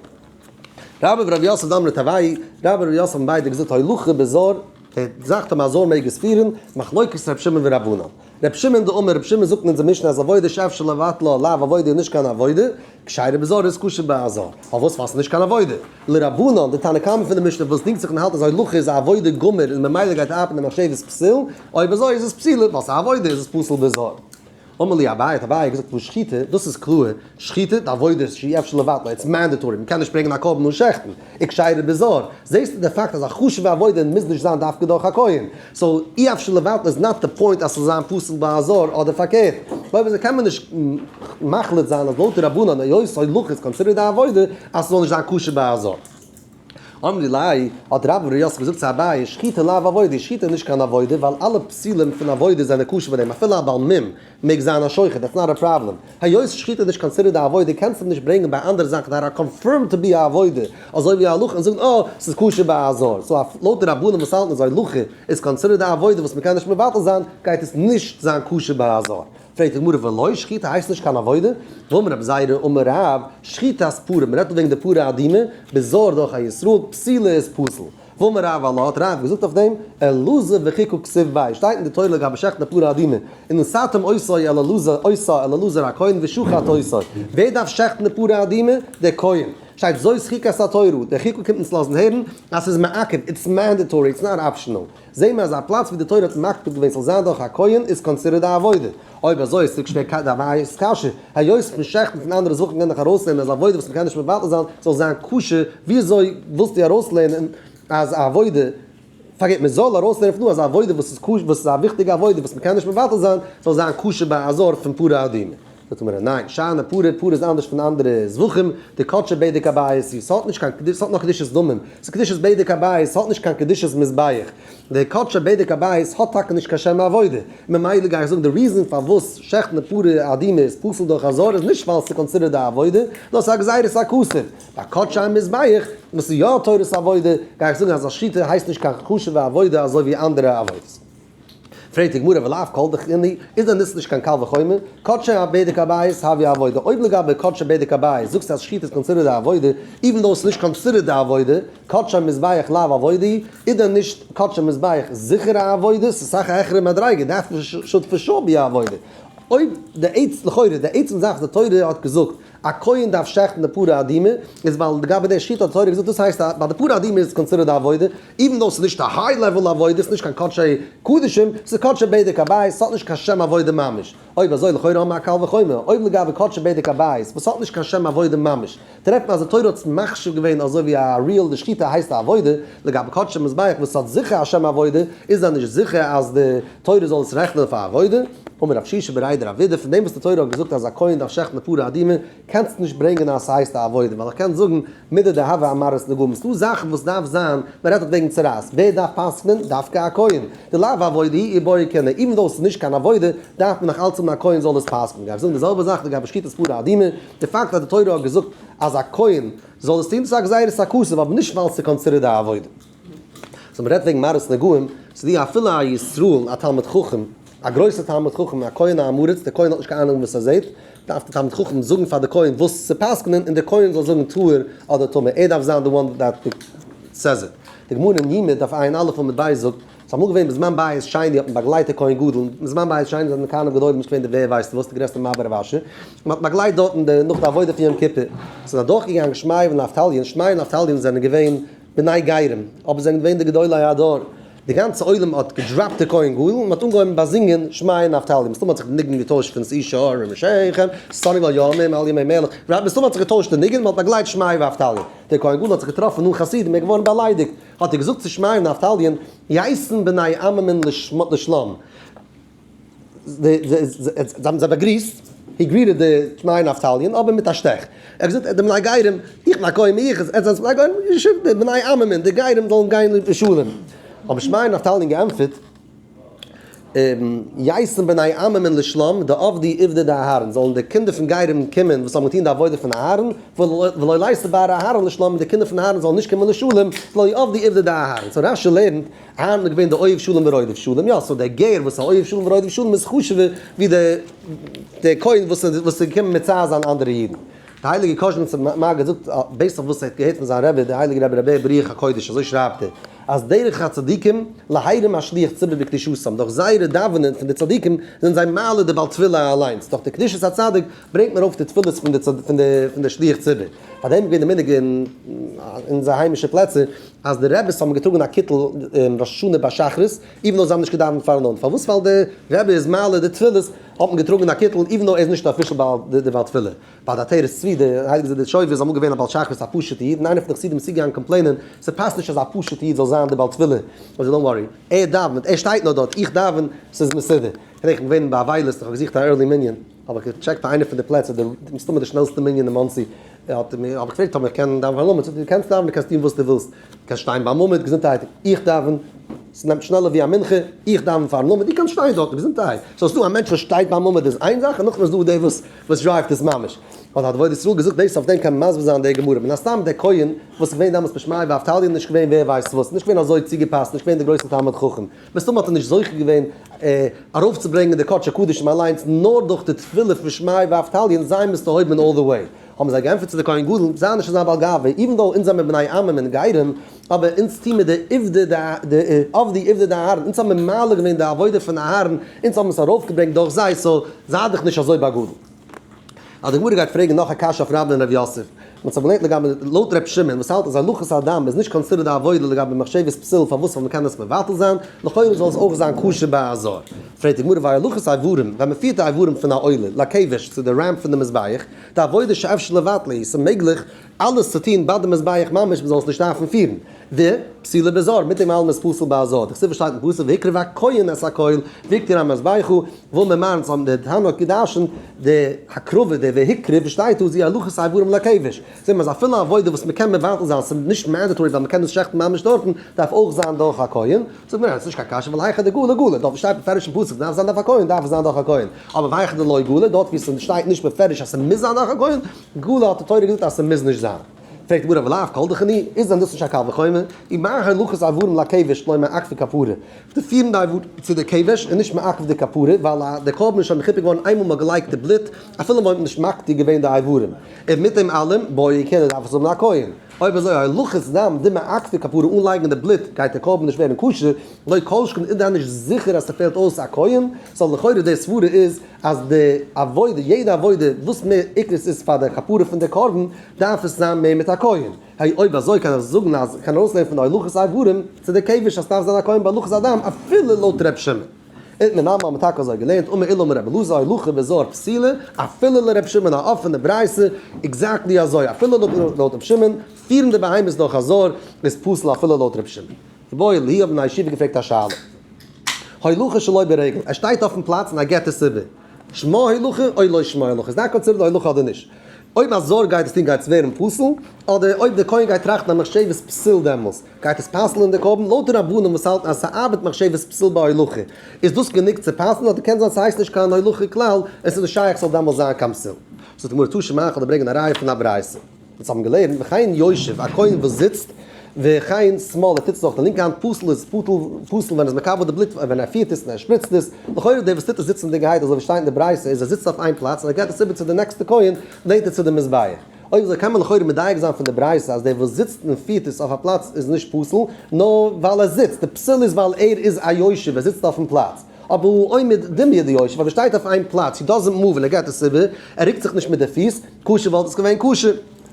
רבה ורב יוסף דאמרי תרוייהו, רבה ורב יוסף האבן ביידע געזאגט הולכה בזר, די זאך אז א זר מעג עס פירן, מחלוקת ר' שמעון ורבנן. ר' שמעון דאמר, ר' שמעון זאגט אין אונזער משנה אז עבודה שאפשר לבטלה לאו עבודה איז נישט קיין עבודה, כשרה בזר איז כשר ביי א זר. פארוואס? ווייל ס'איז נישט קיין עבודה. לרבנן, די תנא קמא פון די משנה וואס דינגט זיך און האלט אז הולכה איז א עבודה גמור און ממילא גייט ארבעטן די מחשבת פסול, אויב אזוי איז עס פסולה ווייל ס'איז א עבודה איז עס פסול בזר. אמר לי אביי, האט אביי געזאגט וואס שחיטה, דאס איז קלאר, שחיטה, די עבודה איז שאי אפשר לבטלה, it's mandatory, מ'קען נישט ברענגען א קרבן אן שעכטן, וכשרה בזר, זעסטו די פאקט אז א חשוב'ע עבודה מוז נישט זיין דווקא דורך א כהן, so אי אפשר לבטלה איז not די point אז ס'זאל זיין פסול ביי א זר אדער פארקערט, אויב אזוי קען מען נישט מחליט זיין אז לויט די רבנן היות הולכה איז considered א עבודה אז ס'זאל נישט זיין כשר ביי א זר. אמרי ליה, האט רבה בר יוסף געזאגט צו אביי, שחיטה לאו עבודה, שחיטה איז נישט קיין עבודה, ווייל אלע פסולים פון עבודה זענען כשר ביי דעם, אפילו א בעל מום מעג זיין א שוחט, that's not a problem. היות שחיטה איז נישט considered א עבודה, קענסטו נישט ברענגען ביי אנדערע זאכן that are confirmed to be א עבודה, אזוי ווי הולכה, און זאגן אה, ס'איז כשר ביי א זר. so לויט די רבנן וואס האלטן אז הולכה איז considered א עבודה וואס מ'קען נישט מבטל זיין, גייט עס נישט זיין כשר ביי א זר. פרעגט די גמרא ולא שחיטה הייסט נישט קיין עבודה? והאמר רבי זירא אמר רב, שחיטת פרה, מען רעדט דא וועגן די פרה אדומה, בזר דורך א ישראל, פסולה איז פסול. והאמר רב עלה האט רב געזאגט אויף דעם, אלעזר וחוקה כתיב ביה, שטייט אין די תורה לגבי שעכטן די פרה אדומה, ונתתם אותו אל אלעזר אותה אל אלעזר הכהן ושחט אותו, ווער דארף שעכטן די פרה אדומה? דער כהן. שטייט זאת חוקת התורה, דער חוקה קומט אונז לאזן הערן אז ס'איז מעכב, it's mandatory, it's not optional. זעהן מיר אז א פלאץ ווי די תורה האט מקפיד געווען ס'זאל זיין דורך א כהן איז considered א עבודה. אויב אזוי איז צוריק שווער די אביי'ס קשיא, היות פון שעכטן פון אנדערע זאכן קען דאך ארויסלערנען אז עבודה וואס מ'קען נישט מבטל זיין זאל זיין כשר, וויאזוי ווילסטו ארויסלערנען אז א עבודה, פארקערט מ'זאל ארויסלערנען פון דא אז א עבודה וואס איז כשר וואס איז א וויכטיגע עבודה וואס מ'קען נישט מבטל זיין זאל זיין כשר ביי א זר פון פרה אדומה. זאגט די גמרא, ניין, שאני פרה, פרה איז אנדערש פון אנדערע זבחים, דקדשי בדק הבית היא, ס'האט נישט קיין קדושה, ס'האט נאר קדושת דמים, ס'איז קדושת בדק הבית, ס'האט נישט קיין קדושת מזבח, די קדשי בדק הבית האט טאקע נישט קיין שם עבודה, ממילא גיי איך זאגן די reason פארוואס שעכטן די פרה אדומה איז פסול דורך א זר איז נישט ווייל ס'איז considered א עבודה, נאר ס'איז א גזירת הכתוב. ביי קדשי המזבח, וואס איז יא תורת עבודה, גיי איך זאגן אז א שחיטה הייסט נישט קיין חשוב'ע עבודה אזוי ווי אנדערע עבודות. פרעגט די גמרא ולאו כל דכרין איז דען דאס נישט קיין קל וחומר? קדשי בדק הבית הוי עבודה, אויב לגבי קדשי בדק הבית זאגסטו אז שחיטה איז considered א עבודה, even though ס'איז נישט considered א עבודה, קדשי מזבח לאו עבודה, איז דען נישט קדשי מזבח זיכער א עבודה? ס'איז אסאך א העכערע מדריגה, that should for sure be א עבודה. אויב די עצם, לכאורה די עצם זאך וואס די תורה האט געזאגט א כהן דארף שעכטן די פרה אדומה, איז ווייל לגבי די שחיטה האט די תורה געזאגט דאס הייסט א, ביי די פרה אדומה איז עס considered א עבודה, even though ס'איז נישט א high level עבודה, ס'איז נישט קיין קדשי קדשים, ס'איז קדשי בדק הבית, ס'האט נישט קיין שם עבודה ממש. אויב אזוי לכאורה האבן מיר א קל וחומר, אויב לגבי קדשי בדק הבית וואס האט נישט קיין שם עבודה ממש, טרעפט מען אז די תורה האט עס מחשיב געווען אזוי ווי א real די שחיטה הייסט א עבודה, לגבי קדשי מזבח וואס האט זיכער א שם עבודה, איז דען נישט זיכער אז די תורה זאל עס רעכענען פאר עבודה? אמר רב שישא בריה דרב אידי, פון דעם וואס די תורה האט געזאגט אז א כהן דארף שעכטן די פרה אדומה, קענסטו נישט ברענגען אז ס'הייסט א עבודה, ווייל איך קען זאגן מידי דהוה אמרת נגעים, ס'דא זאכן וואס דארף זיין, מ'רעדט דאך וועגן צרעת, ווער דארף פסק'נען? דווקא א כהן, דלאו עבודה היא איבעיא קינא, even though ס'איז נישט קיין עבודה, דארף מען נאך אלץ האבן א כהן זאל עס פסק'נען. גיי איך זאגן די זעלבע זאך לגבי שחיטת פרה אדומה, די פאקט אז די תורה האט געזאגט אז א כהן זאל עס טון, דאס איז א גזירת הכתוב, אבער נישט ווייל ס'איז considered א עבודה. so מ'רעדט וועגן מראות נגעים, ס'איז דא אפילו א ישראל, א תלמיד חכם, א גרויסער תלמיד חכם, א כהן א עם הארץ, דער כהן האט נישט קיין אהנונג וואס ער זעט, דארף דער תלמיד חכם זאגן פאר די כהן וואס צו פסק'נען, און דער כהן זאל זאגן טהור אדער טמא, ער דארף זיין the one that says it. די גמרא אין יומא דף ע"א עמוד ב' זאגט, ס'איז אמאל געווען בזמן בית שני האט מען באגלייט די כהן גדול, בזמן בית שני זענען די כהנים גדולים נישט געווען די ווער ווייסט וואס די גרעסטע מעביר רב אשי, מען האט באגלייט דארטן די נאך די עבודה פון יום כיפור, ס'איז אדורך געגאנגען שמעיה און אבטליון, שמעיה און אבטליון זענען געווען בני גרים, אבער זענען געווען די גדולי הדור, די גאנצע עולם האט געדראפט די כהן גדול און מען האט אנגעהויבן באזינגען שמעיה און אבטליון, מסתמא האט זיך די ניגון געטוישט פון שאו שערים ראשיכם, ששון גל ימים על ימי מלך, מסתמא האט זיך געטוישט די ניגון, מען האט באגלייט שמעיה ואבטליון, דער כהן גדול האט זיך געטראפן אן חסידים, ער איז געווארן באליידיגט, האט ער געזאגט צו שמעיה און אבטליון, ייתון בני עממין לשלום. זיי האבן זיי באגריסט, he greeted די שמעיה און אבטליון, אבער מיט א שטעך. ער האט געזאגט, די בני גרים, איך בין א כהן מיוחס, עטס זענטס בני גרים, די בני עממין, די גרים זאלן גיין לשלום. האבן שמעיה און אבטליון געענטפערט, ייתון בני עממין לשלום, דעבדי עובדא דאהרן, זאלן די קינדער פון גרים קומען וואס האבן געטון די עבודה פון אהרן, ולא לייתו בר אהרן לשלום, און די קינדער פון אהרן זאלן נישט קומען לשלום, דלא עבדי עובדא דאהרן. so רש"י לערנט, אהרן איז געווען די אוהב שלום ורודף שלום, יא, so דער גר וואס איז א אוהב שלום ורודף שלום איז חשוב'ער ווי דער כהן וואס איז געקומען מצער זיין אנדערע אידן. די הייליגע קאזשניצער מגיד זאגט, based אויף וואס ער האט געהערט פון זיין רבי, דער הייליגער רבי רבי בער ברוח הקודש, אזוי שרייבט ער, אז דרך הצדיקים להרים השליח ציבור בקדושתם, דורך זייערע דאווענען פון די צדיקים זענען זיי מעלה די בעל תפילה אליינס, דורך די קדושת הצדיק ברענגט מען ארויף די תפילות פון די שליח ציבור. פאר דעם איז געווען די מנהג אין אונזער היימישע פלעצער אז די רביס האבן געטראגן א קיטל ראש השנה ביי שחרית, even though זיי האבן נישט געדאווענט פארן אוונט. פארוואס? ווייל די רבי איז מעלה די תפילות האט מען געטראגן א קיטל even though ער איז נישט official די בעל תפילה. ביי די עטרת צבי, די הייליגע זידיטשויבער איז אמאל געווען א בעל שחרית א פשוטע איד, און איינער פון די חסידים איז צוגעגאנגען complain ען, ס'פאסט נישט אז א פשוטע איד זאל זיין די בעל תפילה. זאגט ער don't worry, ער דאווענט, ער שטייט נאר דארט, איך דאווען, ס'איז מסודר. כ'דענק כ'בין געווען ביי אבילות, איך האב געזוכט א early מנין, האב איך געטשעקט ביי איינע פון די פלעצער, די מסתמא די שנעלסטע מנין אין מאנסי, האט ער מיר, האב איך געפרעגט אויב איך קען דאווענען פארן עמוד, זאגט ער דו קענסט דאווענען, דו קענסט טון וואס דו ווילסט, דו קענסט שטיין ביים עמוד, געזונטהייט, איך דאווען, ס'נעמט שנעלער ווי א מנחה, איך דאווען פארן עמוד, דו קענסט שטיין דארט, געזונטהייט. so ס'איז דא א מענטש וואס שטייט ביים עמוד איז איין זאך, און נאכדעם איז דא דער וואס וואס דרייווט עס ממש. האט דער דברי ישראל געזאגט דאס אויף דעם קען מען מסביר זיין די גמרא, מן הסתם דער כהן וואס איז געווען דאמאלס בשמעיה ואבטליון איז נישט געווען ווער ווייסט וואס, נישט געווען אזוי צוגעפאסט, נישט געווען דער גרויסער תלמיד חכם, מסתמא האט ער נישט זוכה געווען ארויפצוברענגען די קדשי קדשים אליינס נאר דורך די תפילה פון שמעיה ואבטליון, זיי מוזטו הויבן all the way. האבן זיי געענטפערט צו די כהן גדול, זיי נישט אזא בעל גאווה, even though אונז זעמיר בני עממין און גרים, אבער אונז טוהן מיר די עובדא די עבדי עובדא דאהרן, אונז האבן מיר מעלה געווען די עבודה פון אהרן, אונז האבן עס ארויפגעברענגט דורך זיי, so זיי דיך נישט אזוי בעל גדול. אז די גמרא גייט פרעגן נאך א קשיא אויף רבין און ר' יוסף, מען האט זיך געלערנט לגבי לויט ר' שמעון וואס האלט אז הלכות הדם איז נישט considered א עבודה לגבי מחשבת פסול פארוואס ווייל מען קען עס מבטל זיין, לכאורה זאל עס אויך זיין כשר ביי א זר. פרעגט די גמרא והלכות איברים, ווען מען פירט די איברים פון א עולה לכבש צו די ramp פון די מזבח, די עבודה שאפשר לבטלה היא, ס'איז מעגליך אלעס צו טון ביי די מזבח ממש מען זאל עס נישט דארפן פירן. ו. פסולה בזר, מיט דעם אלעם איז פסול ביי א זר. דכתיב שטייט אין פסוק והקריב הכהן את הכל והקטיר המזבחה, וואו מען מיינט זאל די תנא האט געדרשנט די הקרבה די והקריב שטייט דא זו הלכות איברים לכבש. זעט מען אז אפילו א עבודה וואס מען קען מבטל זיין ס'איז נישט mandatory ווייל מען קען עס שעכטן ממש דארטן דארף אויך זיין דורך א כהן. זאגט מען ניין ס'איז נישט קיין קשיא ווייל היכא דגלי גלי דארט ווי שטייט בפירוש אין פסוק דארף זיין דורך א כהן דארף עס זיין דורך א כהן אבער והיכא דלא גלי דארט ווי ס'שטייט נישט בפירוש אז ס'מוז זיין דורך א כהן גלי האט די תורה געזאגט אז ס'מוז נישט זיין. פרעגט די גמרא ולאו כל דכני, איז דען דאס נישט א קל וחומר? ומה הולכת איברים לכבש לא מעכבי כפרה? די פירן די איברים צו די כבש איז נישט מעכב די כפרה, ווייל די קרבן איז שוין מכופר געווארן איינמאל מ'האט געלייגט די בלוט, אפילו מ'האט נישט מקטיר געווען די איברים. און מיט דעם אלעם, בעי כהונה דארף עס האבן א כהן. אויב אזוי הולכת דם דמעכבי כפרה אן לייגן די בלוט גייט די קרבן נישט ווערן כשר, לא כל שכן איז דען נישט זיכער אז ס'פעלט אויס א כהן? so לכאורה די סברה איז אז די עבודה, יעדע עבודה וואס מער עיקר עס איז פאר די כפרה פון די קרבן, דארף עס זיין מער מיט א כהן. היי אויב אזוי קען איך זאגן אז קען ארויסלערנען פון די הולכת איברים צו די כבש אז ס'דארף זיין א כהן ביי הולכת הדם אפילו לויט ר' שמעון. און מנמל האט מען טאקע אזוי געלערנט אמר עולא אמר רבי אלעזר הולכה בזר פסולה אפילו לר' שמעון א אפענע ברייתא exactly אזוי אפילו לויט ר' שמעון פירן די בהמות דורך א זר איז פסול אפילו לויט ר' שמעון. איבעיא להו האבן א ישיבה געפרעגט א שאלה. הולכה שלא ברגל, ער שטייט אויפן פלאץ און ער געט עס איבער. שמה הולכה או לא שמה הולכה, איז דא considered הולכה אדער נישט? אויב א זר גייט עס טון גייט עס ווערן פסול, אדער אויב דער כהן גייט טראכטן א מחשבת פסול דעמאלס גייט עס פסל'ן די קרבן, לויט די רבנן וואס האלטן אז ס'ארבעט מחשבת פסול ביי הולכה, איז דאס גענוג צו פסל'ן אדער קען זיין ס'הייסט נישט קיין הולכה כלל און ס'איז נישט שייך ס'זאל דעמאלס זיין קיין פסול. זאגט די גמרא תא שמע כ'וועל דיר ברענגען א ראיה פון א ברייתא. אונז האבן געלערנט וכן יושב, א כהן וואס זיצט, וכן שמאל, ער טוט עס אויך די לינקע האנט, פסול איז פטול, פסול ווען ער איז מקבל די בלוט, ווען ער פירט עס און ער שפריצט עס, לכאורה דער וואס טוט עס זיצנדיגערהייט אזוי ווי שטייט אין די ברייתא איז ער זיצט אויף איין פלאץ און ער געבט עס איבער צו די נעקסטע כהן נענטער צו די מזבח. אויב אזוי קען מען לכאורה מדייק זיין פון די ברייתא אז דער וואס זיצט און פירט עס אויף א פלאץ איז נישט פסול, נאר ווייל ער זיצט, די פסול איז ווייל ער איז א יושב, ער זיצט אויפן פלאץ. אבער הוא עומד דומיא דיושב, אויב ער שטייט אויף איין פלאץ, he doesn't move און ער געט עס איבער, ער רוקט זיך נישט מיט די פיס, כשר וואלט עס געווען כשר.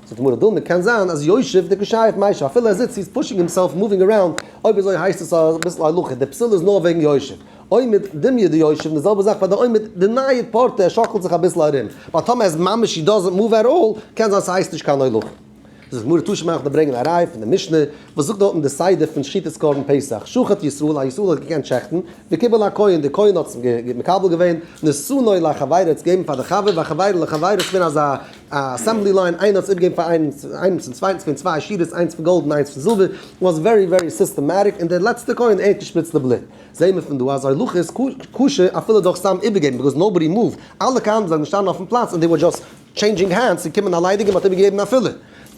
זאגט די גמרא דילמא קען זיין אז יושב דקא שייף מישב אפילו ער זיצט he is pushing himself moving around, אויב אזוי הייסט עס אביסל הולכה, די פסול איז נאר וועגן יושב. עומד דומיא דיושב און די זעלבע זאך ביי די עומד דנייד פורתא ער שאקלט זיך אביסל ארום, ווייל טאמער ער איז ממש he doesn't move at all קען זיין ס'הייסט נישט קיין הולכה. זאגט די גמרא תא שמע איך דיר ברענגען א ראיה פון די משנה וואס זאגט דארטן די סדר פון שחיטת קרבן פסח, שחט ישראל, א ישראל האט געקענט שעכטן, וקיבל הכהן, די כהן האט עס מקבל געווען, נתנו לחבירו האט עס געגעבן פאר די חבר, והחבירו לחבירו, עס איז געווען אזא assembly line, איינער האט עס איבערגעגעבן פאר איינעם צום צווייטן, עס איז געווען צוויי שורות, איינס פון גאלד און איינס פון זילבער, was very very systematic, און דער לעצטער כהן ער האט געשפריצט די בלוט. זעהן מיר פון דא אז הולכה איז כשר אפילו דורך סתם איבערגעבן, because nobody moved, אלע כהנים זענען געשטאנען אויפן פלאץ און they were just changing hands, ס'איז געקומען א ליידיגער מ'האט איבערגעגעבן אפילו.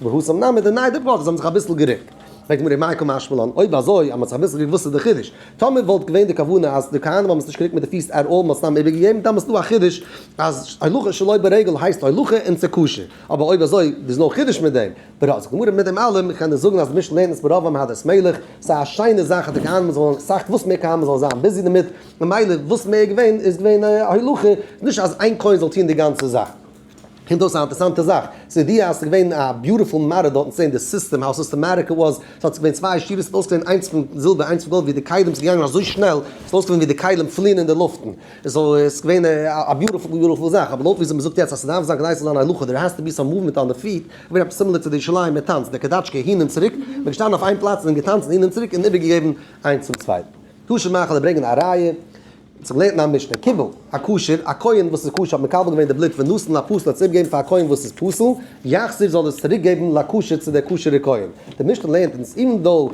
והתם נמי דניידי פורתא, זיי האבן זיך אביסל גערוקט. פרעגט די גמרא מאי קא משמע לן, אויב אזוי אז מ'האט זיך אביסל גערוקט וואס איז די חידוש? טאמער וואלט געווען די כוונה אז די כהנים האבן עס נישט גערוקט מיט די פיס at all מ'האט סתם איבערגעגעבן, דאן איז דא א חידוש אז הולכה שלא ברגל הייסט הולכה און ס'איז כשר. אבער אויב אזוי איז no חידוש מיט דעם. ברוב זאגט די גמרא מיט דעם אלעם איך קען דיר זאגן אז די משנה לערנט עס ברוב עם הדרת מלך, ס'איז א שיינע זאך אז די כהנים זאלן אסאך וואס מער כהנים זאלן זיין busy דערמיט, ממילא וואס מער געווען איז געווען א הולכה, נישט אז איין כהן זאל טון די גאנצע זאך. קומט אויס א אינטערסאנטע זאך, ס'איז די אז ס'איז געווען א beautiful מראה דארטן צו זען די system how systematic it was, ס'האט זיך געווען צוויי שורות ס'האט אויסגעזען איינס פון זילבער איינס פון גאלד ווי די כלים ס'איז געגאנגען אזוי שנעל, ס'האט אויסגעזען ווי די כלים פליען אין די לופטן, so עס איז געווען א beautiful beautiful זאך, אבער לויט וויאזוי מ'זאגט יעצט אז ס'דארף זיין כדי ס'זאל זיין א הולכה there has to be some movement on the feet, געווען עפעס similar צו די ירושלימ'ער טאנץ, די קאדאטשקע הין און צוריק, מ'איז געשטאנען אויף איין פלאץ און געטאנצן הין און צוריק און איבערגעגעבן איינס צום צווייטן. תא שמע כ'וועל ברענגען א ראיה, צום לערנען א משנה, קיבל, הכשר, א כהן וואס איז כשר האט מקבל געווען די בלוט ונתן לפסול האט עס איבערגעגעבן פאר א כהן וואס איז פסול, יחזיר זאל עס צוריק געבן לכשר צו דער כשר'ער כהן. די משנה לערנט אונז even though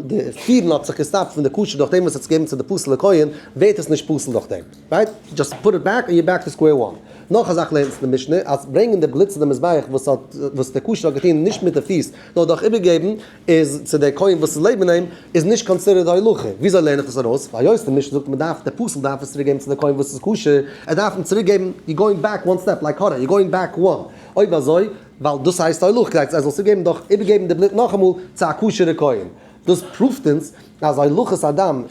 די פירן האט זיך געסטאפט פון די כשר דורך דעם וואס ער האט עס געגעבן צו די פסול'ע כהן, ווערט עס נישט פסול דורך דעם. Right? Just put it back and you're back to square one. נאך א זאך לערנט אונז די משנה, אז ברענגען די בלוט צו די מזבח וואס האט וואס דער כשר האט געטון נישט מיט די פיס נאר דורך איבערגעבן איז צו דער כהן וואס איז לעבן אים איז נישט considered הולכה. וויאזוי לערן איך דאס ארויס? ווייל היות די משנה זאגט מען דארף דער פסול דארף עס צוריק געבן צו דער כהן וואס איז כשר, ער דארף אים צוריק געבן, you going back one step like הארא, you going back one. אויב אזוי, ווייל דאס הייסט הולכה, כדי ער זאל צוריק געבן דורך איבערגעבן די בלוט נאכאמאל צו א כשר'ע כהן. דאס פרואווט אונז אז הולכת הדם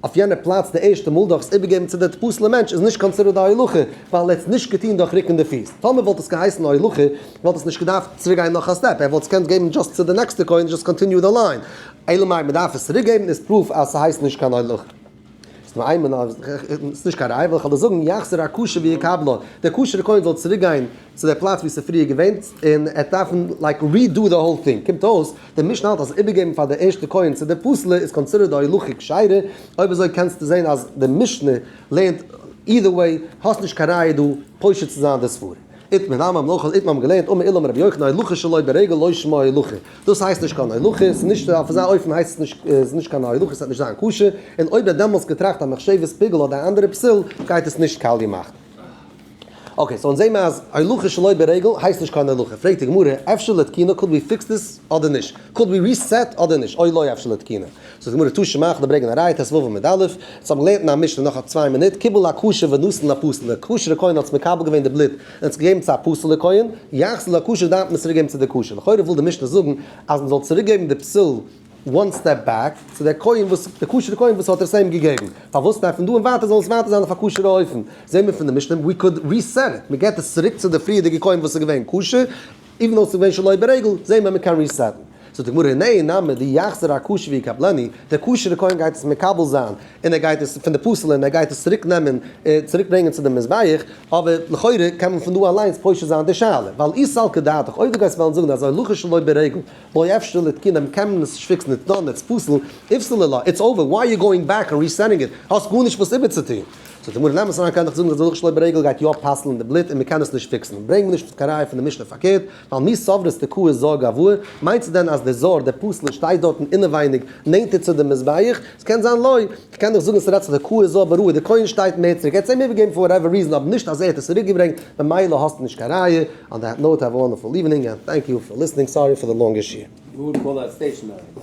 אויף יענע פלאץ די ערשטע מאל דורך עס איבערגעבן צו די פסול'ע מענטש איז נישט considered א הולכה ווייל ער האט עס נישט געטון דורך רוקן די פיס. טאמער וואלט עס געהייסן א הולכה וואלט עס נישט געדארפט צוריק גיין נאך א step, ער וואלט עס געקענט געבן just צו די נעקסטע כהן just continue the line. אלא מאי מ'דארף עס צוריק געבן איז proof אז ס'הייסט נישט קיין הולכה. ס'איז נישט קיין ראיה, ווייל איך וועל דיר זאגן, יחזיר הכשר ויקבלה, דער כשר'ער כהן זאל צוריק גיין צו דער פלאץ וואו ס'איז פריער געווען, און ער וועט דארפן like redo the whole thing. קומט אויס, דער משנה האלט אז איבערגעבן פאר דער ערשטער כהן צו דער פסול'ער איז considered א הולכה כשרה, אויב אזוי קענסטו זען אז די משנה לערנט either way, האסט נישט קיין ראיה דא פושט צו זיין די סברא. איתמר נמי האבן אויך איתמר האבן געלערנט אמר עולא אמר רבי יוחנן הולכה שלא ברגל לא שמה הולכה דאס הייסט נישט קיין הולכה ס'איז נישט אויף אזא אופן הייסט עס נישט איז נישט קיין הולכה ס'וועט נישט זיין כשר און אויב ער האט דעמאלטס געטראכט א מחשבת פיגול אדער א אנדערע פסול גייט עס נישט קאליע מאכן. Okay, so אונז זעהן מיר אז הולכה שלא ברגל הייסט נישט קיין הולכה פרעגט די גמרא אפשר לתקוני could we fix this אדער נישט? Could we reset אדער נישט? או לא אפשר לתקוני. זאגט די גמרא תא שמע כ'וועל ברענגען א ראיה ט"ו עמוד א', אונז האבן געלערנט אין א משנה נאך א צוויי מינוט, קיבל הכשר ונתן לפסול, דער כשר'ער כהן האט עס מקבל געווען די בלוט און עס געגעבן צו א פסול'ער כהן, יחזיר לכשר דארף מען עס צוריק געבן צו דער כשר, לכאורה וויל די משנה זאגן אז מען זאל צוריק געבן די פסול one step back צו דער כהן וואס דער כשר'ער כהן וואס האט עס אים געגעבן, פארוואס דארף פון דא און ווייטער זאל עס ווייטער זיין אויף א כשר'ע אופן, זעהן מיר פון די משנה we could reset it, מען געבט עס צוריק צו די פריערדיגע כהן וואס איז געווען כשר, even though ס'איז געווען שלא ברגל, זעהן מיר מ'קען ריסעטן. זאגט די גמרא, נהי נמי דיחזיר הכשר ויקבלנה, דער כשר'ער כהן גייט עס מקבל זיין, און ער גייט עס פון די פסול'ע און ער גייט עס צוריק נעמען, צוריק ברענגען צו די מזבח, אבער לכאורה קען מען פון דא אליינס פושט זיין די שאלה, ווייל אי סלקא דעתך, אויב דו גייסט וועלן זאגן אז הולכה שלא ברגל, לא אפשר לתקונה, קען מען עס נישט פיקסן, it's done, it's פסול, איפסלה לה, it's over, why you going back and resetting it, האסט גארנישט וואס איבערצוטון. זאגט די גמרא, נעם עס אריין קען איך זאגן אז הולכה שלא ברגל גייט יא פסל'ן די בלוט און מ'קען עס נישט פיקסן, ברענג מיר נישט קיין ראיה פון די משנה פארקערט, ווייל מי סברת דקאי זר גואי, מיינסטו דען אז דער זר, דער פסול'ער שטייט דארטן אינעווייניג נענטער צו די מזבח? ס'קען זיין לא, כ'קען דיך זאגן ס'רעדט זיך דקאי זר בראי, דער כהן שטייט מער צוריק, ער האט עס אים איבערגעגעבן for whatever reason אבער נישט אז ער האט עס צוריקגעברענגט, ממילא האסטו נישט קיין ראיה, on that note have a wonderful evening and thank you for listening, sorry for the longer שיעור. You would call that stationary.